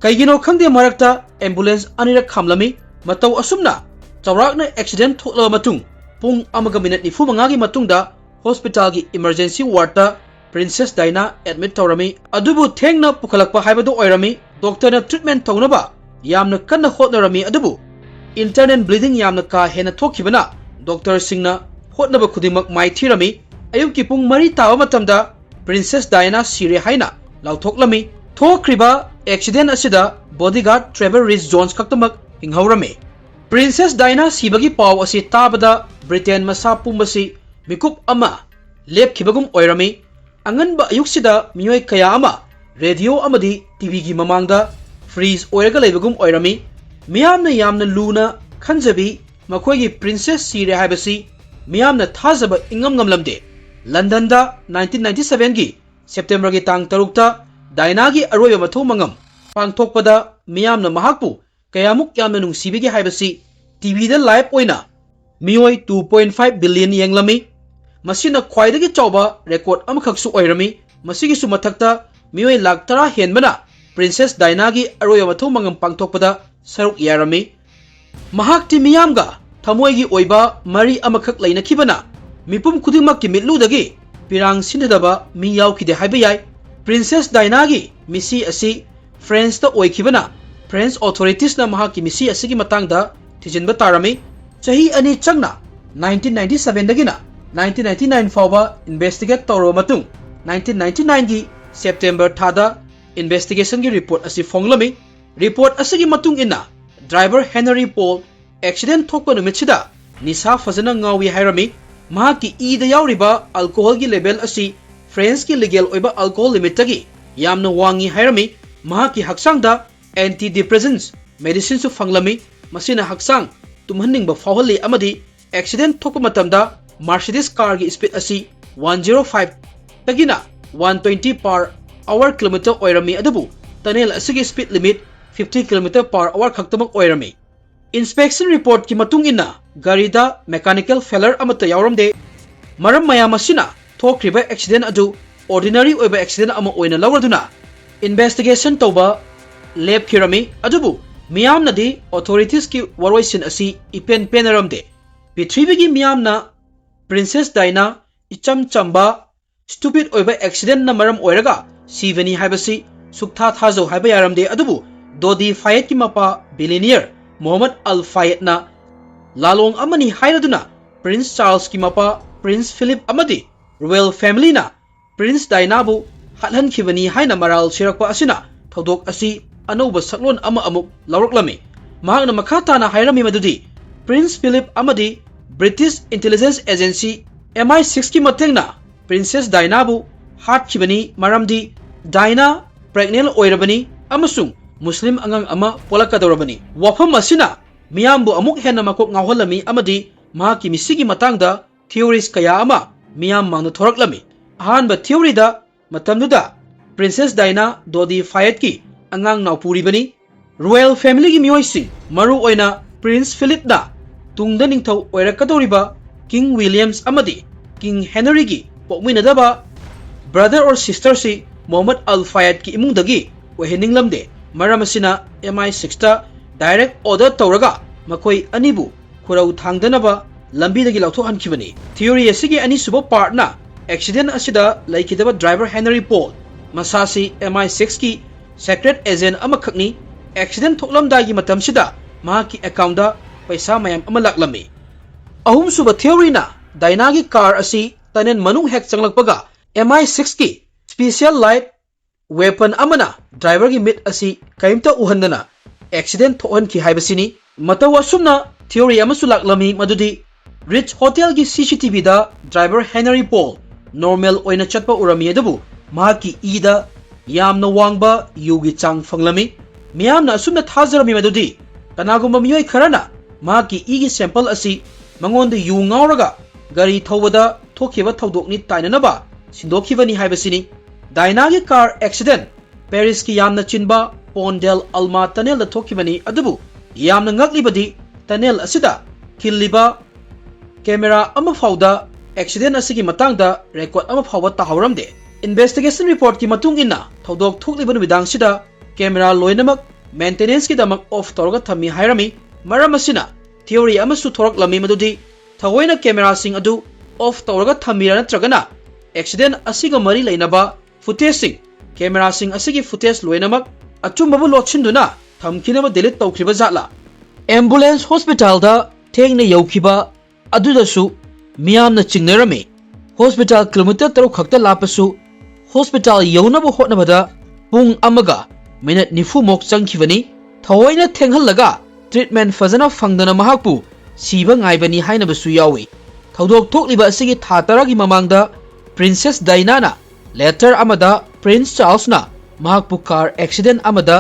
ꯀꯩꯒꯤꯅꯣ ꯈꯪꯗꯦ, ꯃꯔꯛꯇ ꯑꯦꯝꯕꯨꯂꯦꯟꯁ ꯑꯅꯤꯔꯛ ꯈꯥꯝꯂꯝꯃꯤ꯫ ꯃꯇꯧ ꯑꯁꯨꯝꯅ ꯆꯥꯎꯔꯥꯛꯅ ꯑꯦꯛꯁꯤꯗꯦꯟ ꯊꯣꯛꯂꯕ ꯃꯇꯨꯡ ꯄꯨꯡ ꯑꯃꯒ ꯃꯤꯅꯠ ꯅꯤꯐꯨ ꯃꯉꯥꯒꯤ ꯃꯇꯨꯡꯗ ꯍꯣꯁꯄꯤꯇꯥꯜꯒꯤ ꯏꯃꯔꯖꯦꯟꯁꯤ ꯋꯥꯔꯗꯇ ꯄ꯭ꯔꯤꯟꯁꯦꯁ ꯗꯥꯏꯅꯥ ꯑꯦꯗꯃꯤꯠ ꯇꯧꯔꯝꯃꯤ꯫ ꯑꯗꯨꯕꯨ ꯊꯦꯡꯅ ꯄꯨꯈꯠꯂꯛꯄ ꯍꯥꯏꯕꯗꯨ ꯑꯣꯏꯔꯝꯃꯤ꯫ ꯗꯣꯛꯇꯔꯅ ꯇ꯭ꯔꯤꯠꯃꯦꯟ ꯇꯧꯅꯕ ꯌꯥꯝꯅ ꯀꯟꯅ ꯍꯣꯠꯅꯔꯝꯃꯤ, ꯑꯗꯨꯕꯨ ꯏꯟꯇꯔꯅꯦꯜ ꯕ꯭ꯂꯤꯗꯤꯡ ꯌꯥꯝꯅ ꯀꯥ ꯍꯦꯟꯅ ꯊꯣꯛꯈꯤꯕꯅ ꯗꯣꯛꯇꯔꯁꯤꯡꯅ ꯍꯣꯠꯅꯕ ꯈꯨꯗꯤꯡꯃꯛ ꯃꯥꯏꯊꯤꯔꯝꯃꯤ꯫ ꯑꯌꯨꯛꯀꯤ ꯄꯨꯡ ꯃꯔꯤ ꯇꯥꯕ ꯃꯇꯝꯗ ꯄ꯭ꯔꯤꯟꯁꯦꯁ ꯗꯥꯏꯅꯥ ꯁꯤꯔꯦ ꯍꯥꯏꯅ ꯂꯥꯎꯊꯣꯛꯂꯝꯃꯤ꯫ ꯊꯣꯛꯈ꯭ꯔꯤꯕ ꯑꯦꯛꯁꯤꯗꯦꯟ ꯑꯁꯤꯗ ꯕꯣꯗꯤꯒꯥꯔꯗ ꯇ꯭ꯔꯦꯚꯔ ꯔꯤꯁ ꯖꯣꯟꯁ ꯈꯛꯇꯃꯛ ꯍꯤꯡꯍꯧꯔꯝꯃꯤ꯫ ꯄ꯭ꯔꯤꯟꯁꯦꯁ ꯗꯥꯏꯅꯥ ꯁꯤꯕꯒꯤ ꯄꯥꯎ ꯑꯁꯤ ꯇꯥꯕꯗ ꯕ꯭ꯔꯤꯇꯦꯟ ꯃꯁꯥ ꯄꯨꯝꯕꯁꯤ ꯃꯤꯀꯨꯞ ꯑꯃ ꯂꯦꯞꯈꯤꯕꯒꯨꯝ ꯑꯣꯏꯔꯝꯃꯤ꯫ ꯑꯉꯟꯕ ꯑꯌꯨꯛꯁꯤꯗ ꯃꯤꯑꯣꯏ ꯀꯌꯥ ꯑꯃ ꯔꯦꯗꯤꯑꯣ ꯑꯃꯗꯤ ꯇꯤꯚꯤꯒꯤ ꯃꯃꯥꯡꯗ ꯐ꯭ꯔꯤꯖ ꯑꯣꯏꯔꯒ ꯂꯩꯕꯒꯨꯝ ꯑꯣꯏꯔꯝꯃꯤ꯫ ꯃꯤꯌꯥꯝꯅ ꯌꯥꯝꯅ ꯂꯨꯅ ꯈꯟꯖꯕꯤ ꯃꯈꯣꯏꯒꯤ ꯄ꯭ꯔꯤꯟꯁꯦꯁ ꯁꯤꯔꯦ ꯍꯥꯏꯕꯁꯤ ꯃꯤꯌꯥꯝꯅ ꯊꯥꯖꯕ ꯏꯉꯝ ꯉꯝꯂꯝꯗꯦ꯫ ꯂꯟꯗꯟꯗ ꯅꯥꯏꯟꯇꯤꯟ ꯅꯥꯏꯟꯇꯤ ꯁꯚꯦꯟꯒꯤ ꯁꯦꯞꯇꯦꯝꯕꯔꯒꯤ ꯇꯥꯡ ꯇꯔꯨꯛꯇ ꯗꯥꯏꯅꯥꯒꯤ ꯑꯔꯣꯏꯕ ꯃꯊꯧ ꯃꯉꯝ ꯄꯥꯡꯊꯣꯛꯄꯗ ꯃꯤꯌꯥꯝꯅ ꯃꯍꯥꯛꯄꯨ ꯀꯌꯥꯃꯨꯛ ꯌꯥꯝꯅ ꯅꯨꯡꯁꯤꯕꯤꯒꯦ ꯍꯥꯏꯕꯁꯤ ꯇꯤꯚꯤꯗ ꯂꯥꯏꯚ ꯑꯣꯏꯅ ꯃꯤꯑꯣꯏ two point five billion ꯌꯦꯡꯂꯝꯃꯤ꯫ ꯃꯁꯤꯅ ꯈ꯭ꯋꯥꯏꯗꯒꯤ ꯆꯥꯎꯕ ꯔꯦꯀꯣꯔꯗ ꯑꯃꯈꯛꯁꯨ ꯑꯣꯏꯔꯝꯃꯤ꯫ ꯃꯁꯤꯒꯤꯁꯨ ꯃꯊꯛꯇ ꯃꯤꯑꯣꯏ ꯂꯥꯈ ꯇꯔꯥ ꯍꯦꯟꯕꯅ ꯄ꯭ꯔꯤꯟꯁꯦꯁ ꯗꯥꯏꯅꯥꯒꯤ ꯑꯔꯣꯏꯕ ꯃꯊꯧ ꯃꯉꯝ ꯄꯥꯡꯊꯣꯛꯄꯗ ꯁꯔꯨꯛ ꯌꯥꯔꯝꯃꯤ꯫ ꯃꯍꯥꯛꯇꯤ ꯃꯤꯌꯥꯝꯒ ꯊꯃꯣꯏꯒꯤ ꯑꯣꯏꯕ ꯃꯔꯤ ꯑꯃꯈꯛ ꯂꯩꯅꯈꯤꯕꯅ ꯃꯤꯄꯨꯝ ꯈꯨꯗꯤꯡꯃꯛꯀꯤ ꯃꯤꯠꯂꯨꯗꯒꯤ ꯄꯤꯔꯥꯡ ꯁꯤꯟꯊꯗꯕ ꯃꯤ ꯌꯥꯎꯈꯤꯗꯦ ꯍꯥꯏꯕ ꯌꯥꯏ꯫ ꯄ꯭ꯔꯤꯟꯁꯦꯁ ꯗꯥꯏꯅꯥꯒꯤ ꯃꯤꯁꯤ ꯑꯁꯤ ꯐ꯭ꯔꯦꯟꯁꯇ ꯑꯣꯏꯈꯤꯕꯅ ꯐ꯭ꯔꯦꯟꯁ ꯑꯣꯊꯣꯔꯤꯇꯤꯁꯅ ꯃꯍꯥꯛꯀꯤ ꯃꯤꯁꯤ ꯑꯁꯤꯒꯤ ꯃꯇꯥꯡꯗ ꯊꯤꯖꯤꯟꯕ ꯇꯥꯔꯝꯃꯤ꯫ ꯆꯍꯤ ꯑꯅꯤ ꯆꯪꯅ ꯅꯥꯏꯟꯇꯤꯟ ꯅꯥꯏꯟꯇꯤ ꯁꯚꯦꯟꯗꯒꯤꯅ ꯅꯥꯏꯟꯇꯤꯟ ꯅꯥꯏꯟꯇꯤ ꯅꯥꯏꯟ ꯐꯥꯎꯕ ꯏꯟꯚꯦꯁꯇꯤꯒꯦꯠ ꯇꯧꯔꯕ ꯃꯇꯨꯡ, ꯅꯥꯏꯟꯇꯤꯟ ꯅꯥꯏꯟꯇꯤ ꯅꯥꯏꯟꯒꯤ ꯁꯦꯞꯇꯦꯝꯕꯔ ꯊꯥꯗ ꯏꯟꯚꯦꯁꯇꯤꯒꯦꯁꯟꯒꯤ ꯔꯤꯄꯣꯔꯠ ꯑꯁꯤ ꯐꯣꯡꯂꯝꯃꯤ꯫ ꯔꯤꯄꯣꯔꯠ ꯑꯁꯤꯒꯤ ꯃꯇꯨꯡ ꯏꯟꯅ, ꯗ꯭ꯔꯥꯏꯚꯔ ꯍꯦꯅꯔꯤ ꯄꯣꯜ ꯑꯦꯛꯁꯤꯗꯦꯟ ꯊꯣꯛꯄ ꯅꯨꯃꯤꯠꯁꯤꯗ ꯅꯤꯁꯥ ꯐꯖꯅ ꯉꯥꯎꯏ ꯍꯥꯏꯔꯝꯃꯤ꯫ ꯃꯍꯥꯛꯀꯤ ꯏꯗ ꯌꯥꯎꯔꯤꯕ ꯑꯜꯀꯣꯍꯣꯜꯒꯤ ꯂꯦꯚꯦꯜ ꯑꯁꯤ ꯐ꯭ꯔꯦꯟꯁꯀꯤ ꯂꯤꯒꯦꯜ ꯑꯣꯏꯕ ꯑꯜꯀꯣꯍꯣꯜ ꯂꯤꯃꯤꯠꯇꯒꯤ ꯌꯥꯝꯅ ꯋꯥꯡꯏ ꯍꯥꯏꯔꯝꯃꯤ꯫ ꯃꯍꯥꯛꯀꯤ ꯍꯛꯆꯥꯡꯗ ꯑꯦꯟꯇꯤ ꯗꯤꯄ꯭ꯔꯦꯁꯦꯟꯁ ꯃꯦꯗꯤꯁꯤꯟꯁꯨ ꯐꯪꯂꯝꯃꯤ꯫ ꯃꯁꯤꯅ ꯍꯛꯆꯥꯡ ꯇꯨꯝꯍꯟꯅꯤꯡꯕ ꯐꯥꯎꯍꯜꯂꯤ ꯑꯃꯗꯤ ꯑꯦꯛꯁꯤꯗꯦꯟ ꯊꯣꯛꯄ ꯃꯇꯝꯗ ꯃꯥꯔꯁꯤꯗꯤꯁ ꯀꯥꯔꯒꯤ ꯁ꯭ꯄꯤꯗ ꯑꯁꯤ ꯋꯥꯟ ꯖꯤꯔꯣ ꯐꯥꯏꯚꯇꯒꯤꯅ one twenty per hour kilometre ꯑꯣꯏꯔꯝꯃꯤ, ꯑꯗꯨꯕꯨ ꯇꯅꯦꯜ ꯑꯁꯤꯒꯤ speed limit fifty kilometer per hour ꯈꯛꯇꯃꯛ ꯑꯣꯏꯔꯝꯃꯤ꯫ Inspection reportꯀꯤ ꯃꯇꯨꯡ ꯏꯟꯅ ꯒꯥꯔꯤꯗ mechanical failure ꯑꯃꯠꯇ ꯌꯥꯎꯔꯝꯗꯦ꯫ ꯃꯔꯝ ꯃꯌꯥꯝ ꯑꯁꯤꯅ ꯊꯣꯛꯈ꯭ꯔꯤꯕ accident ꯑꯗꯨ ordinary ꯑꯣꯏꯕ accident ꯑꯃ ꯑꯣꯏꯅ ꯂꯧꯔꯗꯨꯅ investigation ꯇꯧꯕ ꯂꯦꯞꯈꯤꯔꯝꯃꯤ꯫ ꯑꯗꯨꯕꯨ ꯃꯤꯌꯥꯝꯅꯗꯤ authoritiesꯀꯤ ꯋꯥꯔꯣꯏꯁꯤꯟ ꯑꯁꯤ ꯏꯄꯦꯟ ꯄꯦꯟꯅꯔꯝꯗꯦ꯫ ꯄ꯭ꯔꯤꯊꯤꯕꯤꯒꯤ ꯃꯤꯌꯥꯝꯅ Princess Diana ꯏꯆꯝ ꯆꯝꯕ stupid ꯑꯣꯏꯕ accidentꯅ ꯃꯔꯝ ꯑꯣꯏꯔꯒ ꯁꯤꯕꯅꯤ ꯍꯥꯏꯕꯁꯤ ꯁꯨꯛꯊꯥ ꯊꯥꯖꯧ ꯍꯥꯏꯕ ꯌꯥꯔꯝꯗꯦ꯫ ꯑꯗꯨꯕꯨ Dodi Fayedꯀꯤ ꯃꯄꯥ billionaire Mohammed Al Fayedꯅ ꯂꯥꯂꯣꯡ ꯑꯃꯅꯤ ꯍꯥꯏꯔꯗꯨꯅ Prince Charlesꯀꯤ ꯃꯄꯥ Prince Philip ꯑꯃꯗꯤ royal familyꯅ Princess Dianaꯕꯨ ꯍꯥꯠꯍꯟꯈꯤꯕꯅꯤ ꯍꯥꯏꯅ ꯃꯔꯥꯜ ꯁꯤꯔꯛꯄ ꯑꯁꯤꯅ ꯊꯧꯗꯣꯛ ꯑꯁꯤ ꯑꯅꯧꯕ ꯁꯛꯂꯣꯟ ꯑꯃ ꯑꯃꯨꯛ ꯂꯧꯔꯛꯂꯝꯃꯤ꯫ ꯃꯍꯥꯛꯅ ꯃꯈꯥ ꯇꯥꯅ ꯍꯥꯏꯔꯝꯃꯤ ꯃꯗꯨꯗꯤ Prince Philip ꯑꯃꯗꯤ British Intelligence Agency MI sixꯀꯤ ꯃꯇꯦꯡꯅ Princess Dianaꯕꯨ ꯍꯥꯠꯈꯤꯕꯅꯤ, ꯃꯔꯝꯗꯤ Diana pregnant ꯑꯣꯏꯔꯕꯅꯤ ꯑꯃꯁꯨꯡ ꯃꯨꯁꯂꯤꯝ ꯑꯉꯥꯡ ꯑꯃ ꯄꯣꯛꯂꯛꯀꯗꯧꯔꯕꯅꯤ꯫ ꯋꯥꯐꯝ ꯑꯁꯤꯅ ꯃꯤꯌꯥꯝꯕꯨ ꯑꯃꯨꯛ ꯍꯦꯟꯅ ꯃꯀꯣꯛ ꯉꯥꯎꯍꯜꯂꯝꯃꯤ ꯑꯃꯗꯤ ꯃꯍꯥꯛꯀꯤ ꯃꯤꯁꯤꯒꯤ ꯃꯇꯥꯡꯗ theories ꯀꯌꯥ ꯑꯃ ꯃꯤꯌꯥꯝ ꯃꯥꯡꯗ ꯊꯣꯔꯛꯂꯝꯃꯤ꯫ ꯑꯍꯥꯟꯕ theoryꯗ ꯃꯇꯝꯗꯨꯗ Princess Diana Dodi Fayedꯀꯤ ꯑꯉꯥꯡ ꯅꯥꯎꯄꯨꯔꯤꯕꯅꯤ꯫ Royal familyꯒꯤ ꯃꯤꯑꯣꯏꯁꯤꯡ, ꯃꯔꯨ ꯑꯣꯏꯅ Prince Philipꯅ ꯇꯨꯡꯗ ꯅꯤꯡꯊꯧ ꯑꯣꯏꯔꯛꯀꯗꯧꯔꯤꯕ King Williamꯁ ꯑꯃꯗꯤ King Henryꯒꯤ ꯄꯣꯛꯃꯤꯟꯅꯗꯕ brother or sisterꯁꯤ Mohammed Al Fayedꯀꯤ ꯏꯃꯨꯡꯗꯒꯤ ꯑꯣꯏꯍꯟꯅꯤꯡꯂꯝꯗꯦ꯫ ꯃꯔꯝ ꯑꯁꯤꯅ MI sixꯇ direct order ꯇꯧꯔꯒ ꯃꯈꯣꯏ ꯑꯅꯤꯕꯨ ꯈꯨꯔꯧ ꯊꯥꯡꯗꯅꯕ ꯂꯝꯕꯤꯗꯒꯤ ꯂꯧꯊꯣꯛꯍꯟꯈꯤꯕꯅꯤ꯫ Theory ꯑꯁꯤꯒꯤ ꯑꯅꯤꯁꯨꯕ partꯅ accident ꯑꯁꯤꯗ ꯂꯩꯈꯤꯗꯕ driver Henry Paul, ꯃꯁꯥꯁꯤ MI sixꯀꯤ secret agent ꯑꯃꯈꯛꯅꯤ꯫ Accident ꯊꯣꯛꯂꯝꯗꯥꯏꯒꯤ ꯃꯇꯝꯁꯤꯗ ꯃꯍꯥꯛꯀꯤ accountꯇ ꯄꯩꯁꯥ ꯃꯌꯥꯝ ꯑꯃ ꯂꯥꯛꯂꯝꯃꯤ꯫ ꯑꯍꯨꯝꯁꯨꯕ theoryꯅ Dianaꯒꯤ car ꯑꯁꯤ tunnel ꯃꯅꯨꯡ ꯍꯦꯛ ꯆꯪꯂꯛꯄꯒ MI sixꯀꯤ special light weapon ꯑꯃꯅ driverꯒꯤ ꯃꯤꯠ ꯑꯁꯤ ꯀꯔꯤꯝꯇ ꯎꯍꯟꯗꯅ accident ꯊꯣꯛꯍꯟꯈꯤ ꯍꯥꯏꯕꯁꯤꯅꯤ꯫ ꯃꯇꯧ ꯑꯁꯨꯝꯅ theory ꯑꯃꯁꯨ ꯂꯥꯛꯂꯝꯃꯤ, ꯃꯗꯨꯗꯤ Ritz Hotelꯒꯤ CCTVꯗ driver Henry Paul normal ꯑꯣꯏꯅ ꯆꯠꯄ ꯎꯔꯝꯃꯤ, ꯑꯗꯨꯕꯨ ꯃꯍꯥꯛꯀꯤ ꯏꯗ ꯌꯥꯝꯅ ꯋꯥꯡꯕ ꯌꯨꯒꯤ ꯆꯥꯡ ꯐꯪꯂꯝꯃꯤ꯫ ꯃꯤꯌꯥꯝꯅ ꯑꯁꯨꯝꯅ ꯊꯥꯖꯔꯝꯃꯤ ꯃꯗꯨꯗꯤ ꯀꯅꯥꯒꯨꯝꯕ ꯃꯤꯑꯣꯏ ꯈꯔꯅ ꯃꯍꯥꯛꯀꯤ ꯏꯒꯤ sample ꯑꯁꯤ ꯃꯉꯣꯟꯗ ꯌꯨ ꯉꯥꯎꯔꯒ ꯒꯥꯔꯤ ꯊꯧꯕꯗ ꯊꯣꯛꯈꯤꯕ ꯊꯧꯗꯣꯛꯅꯤ ꯇꯥꯏꯅꯅꯕ ꯁꯤꯟꯗꯣꯛꯈꯤꯕꯅꯤ ꯍꯥꯏꯕꯁꯤꯅꯤ꯫ Dianaꯒꯤ car accident Parisꯀꯤ ꯌꯥꯝꯅ ꯆꯤꯟꯕ ꯄꯣꯟꯗꯦꯜ ꯑꯜꯃꯥ ꯇꯅꯦꯜꯗ ꯊꯣꯛꯈꯤꯕꯅꯤ꯫ ꯑꯗꯨꯕꯨ ꯌꯥꯝꯅ ꯉꯛꯂꯤꯕꯗꯤ, ꯇꯅꯦꯜ ꯑꯁꯤꯗ ꯈꯤꯜꯂꯤꯕ ꯀꯦꯃꯦꯔꯥ ꯑꯃ ꯐꯥꯎꯗ ꯑꯦꯛꯁꯤꯗꯦꯟ ꯑꯁꯤꯒꯤ ꯃꯇꯥꯡꯗ ꯔꯦꯀꯣꯔꯗ ꯑꯃ ꯐꯥꯎꯕ ꯇꯥꯍꯧꯔꯝꯗꯦ꯫ ꯏꯟꯚꯦꯁꯇꯤꯒꯦꯁꯟ ꯔꯤꯄꯣꯔꯠꯀꯤ ꯃꯇꯨꯡ ꯏꯟꯅ, ꯊꯧꯗꯣꯛ ꯊꯣꯛꯂꯤꯕ ꯅꯨꯃꯤꯗꯥꯡꯁꯤꯗ ꯀꯦꯃꯦꯔꯥ ꯂꯣꯏꯅꯃꯛ ꯃꯦꯟꯇꯦꯅꯦꯟꯁꯀꯤꯗꯃꯛ ꯑꯣꯐ ꯇꯧꯔꯒ ꯊꯝꯃꯤ ꯍꯥꯏꯔꯝꯃꯤ꯫ ꯃꯔꯝ ꯑꯁꯤꯅ ꯊꯤꯑꯣꯔꯤ ꯑꯃꯁꯨ ꯊꯣꯔꯛꯂꯝꯃꯤ, ꯃꯗꯨꯗꯤ ꯊꯑꯣꯏꯅ ꯀꯦꯃꯦꯔꯥꯁꯤꯡ ꯑꯗꯨ ꯑꯣꯐ ꯇꯧꯔꯒ ꯊꯝꯃꯤꯔꯥ ꯅꯠꯇ꯭ꯔꯒꯅ ꯑꯦꯛꯁꯤꯗꯦꯟ ꯑꯁꯤꯒ ꯃꯔꯤ ꯂꯩꯅꯕ ꯐꯨꯇꯦꯖꯁꯤꯡ, ꯀꯦꯃꯦꯔꯥꯁꯤꯡ ꯑꯁꯤꯒꯤ ꯐꯨꯇꯦꯖ ꯂꯣꯏꯅꯃꯛ ꯑꯆꯨꯝꯕꯕꯨ ꯂꯣꯠꯁꯤꯟꯗꯨꯅ ꯊꯝꯈꯤꯅꯕ ꯗꯤꯂꯤꯠ ꯇꯧꯈ꯭ꯔꯤꯕ ꯖꯥꯠꯂꯥ? ꯑꯦꯝꯕꯨꯂꯦꯟꯁ ꯍꯣꯁꯄꯤꯇꯥꯜꯗ ꯊꯦꯡꯅ ꯌꯧꯈꯤꯕ ꯑꯗꯨꯗꯁꯨ ꯃꯤꯌꯥꯝꯅ ꯆꯤꯡꯅꯔꯝꯃꯤ꯫ ꯍꯣꯁꯄꯤꯇꯥꯜ ꯀꯤꯂꯣꯃꯤꯇꯔ ꯇꯔꯨꯛ ꯈꯛꯇ ꯂꯥꯞꯄꯁꯨ, ꯍꯣꯁꯄꯤꯇꯥꯜ ꯌꯧꯅꯕ ꯍꯣꯠꯅꯕꯗ ꯄꯨꯡ ꯑꯃꯒ ꯃꯤꯅꯠ ꯅꯤꯐꯨꯃꯨꯛ ꯆꯪꯈꯤꯕꯅꯤ꯫ ꯊꯑꯣꯏꯅ ꯊꯦꯡꯍꯜꯂꯒ ꯇ꯭ꯔꯤꯠꯃꯦꯟ ꯐꯖꯅ ꯐꯪꯗꯅ ꯃꯍꯥꯛꯄꯨ ꯁꯤꯕ ꯉꯥꯏꯕꯅꯤ ꯍꯥꯏꯅꯕꯁꯨ ꯌꯥꯎꯏ꯫ ꯊꯧꯗꯣꯛ ꯊꯣꯛꯂꯤꯕ ꯑꯁꯤꯒꯤ ꯊꯥ ꯇꯔꯥꯒꯤ ꯃꯃꯥꯡꯗ ꯄ꯭ꯔꯤꯟꯁꯦꯁ ꯗꯥꯏꯅꯥꯅ ꯂꯦꯇꯔ ꯑꯃꯗ ꯄ꯭ꯔꯤꯟꯁ ꯆꯥꯔꯜꯁꯅ ꯃꯍꯥꯛꯄꯨ ꯀꯥꯔ ꯑꯦꯛꯁꯤꯗꯦꯟ ꯑꯃꯗ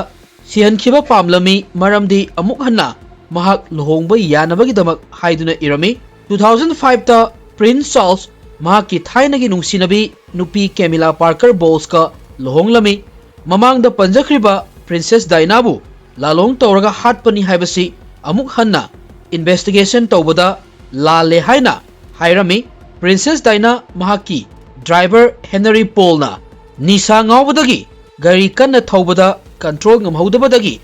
ꯁꯤꯍꯟꯈꯤꯕ ꯄꯥꯝꯂꯝꯃꯤ, ꯃꯔꯝꯗꯤ ꯑꯃꯨꯛ ꯍꯟꯅ ꯃꯍꯥꯛ ꯂꯨꯍꯣꯡꯕ ꯌꯥꯅꯕꯒꯤꯗꯃꯛ ꯍꯥꯏꯗꯨꯅ ꯏꯔꯝꯃꯤ꯫ ꯇꯨ ꯊꯥꯎꯖꯟ ꯐꯥꯏꯚꯇ ꯄ꯭ꯔꯤꯟꯁ ꯆꯥꯔꯜꯁ ꯃꯍꯥꯛꯀꯤ ꯊꯥꯏꯅꯒꯤ ꯅꯨꯡꯁꯤꯅꯕꯤ ꯅꯨꯄꯤ ꯀꯦꯃꯤꯂꯥ ꯄꯥꯔꯀꯔ ꯕꯣꯜꯁꯀ ꯂꯨꯍꯣꯡꯂꯝꯃꯤ꯫ ꯃꯃꯥꯡꯗ ꯄꯟꯖꯈ꯭ꯔꯤꯕ ꯄ꯭ꯔꯤꯟꯁꯦꯁ ꯗꯥꯏꯅꯥꯕꯨ ꯂꯥꯂꯣꯡ ꯇꯧꯔꯒ ꯍꯥꯠꯄꯅꯤ ꯍꯥꯏꯕꯁꯤ ꯑꯃꯨꯛ ꯍꯟꯅ ꯏꯟꯚꯦꯁꯇꯤꯒꯦꯁꯟ ꯇꯧꯕꯗ ꯂꯥꯜꯂꯦ ꯍꯥꯏꯅ ꯍꯥꯏꯔꯝꯃꯤ꯫ ꯄ꯭ꯔꯤꯟꯁꯦꯁ ꯗꯥꯏꯅꯥ ꯃꯍꯥꯛꯀꯤ ꯗ꯭ꯔꯥꯏꯚꯔ ꯍꯦꯅꯔꯤ ꯄꯣꯜꯅ ꯅꯤꯁꯥ ꯉꯥꯎꯕꯗꯒꯤ ꯒꯥꯔꯤ ꯀꯟꯅ ꯊꯧꯕꯗ ꯀꯟꯇ꯭ꯔꯣꯜ ꯉꯝꯍꯧꯗꯕꯗꯒꯤ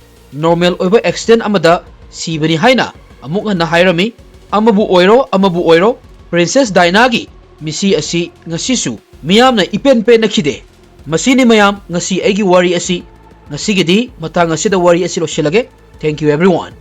ꯅꯣꯔꯃꯦꯜ ꯑꯣꯏꯕ ꯑꯦꯛꯁꯤꯗꯦꯟ ꯑꯃꯗ ꯁꯤꯕꯅꯤ ꯍꯥꯏꯅ ꯑꯃꯨꯛ ꯍꯟꯅ ꯍꯥꯏꯔꯝꯃꯤ꯫ ꯑꯃꯕꯨ ꯑꯣꯏꯔꯣ, ꯑꯃꯕꯨ ꯑꯣꯏꯔꯣ, ꯄ꯭ꯔꯤꯟꯁꯦꯁ ꯗꯥꯏꯅꯥꯒꯤ ꯃꯤꯁꯤ ꯑꯁꯤ ꯉꯁꯤꯁꯨ ꯃꯤꯌꯥꯝꯅ ꯏꯄꯦꯟ ꯄꯦꯟꯅꯈꯤꯗꯦ꯫ ꯃꯁꯤꯅꯤ ꯃꯌꯥꯝ, ꯉꯁꯤ ꯑꯩꯒꯤ ꯋꯥꯔꯤ ꯑꯁꯤ꯫ ꯉꯁꯤꯒꯤꯗꯤ ꯃꯇꯥꯡ ꯑꯁꯤꯗ ꯋꯥꯔꯤ ꯑꯁꯤ ꯂꯣꯏꯁꯤꯜꯂꯒꯦ꯫ Thank you everyone.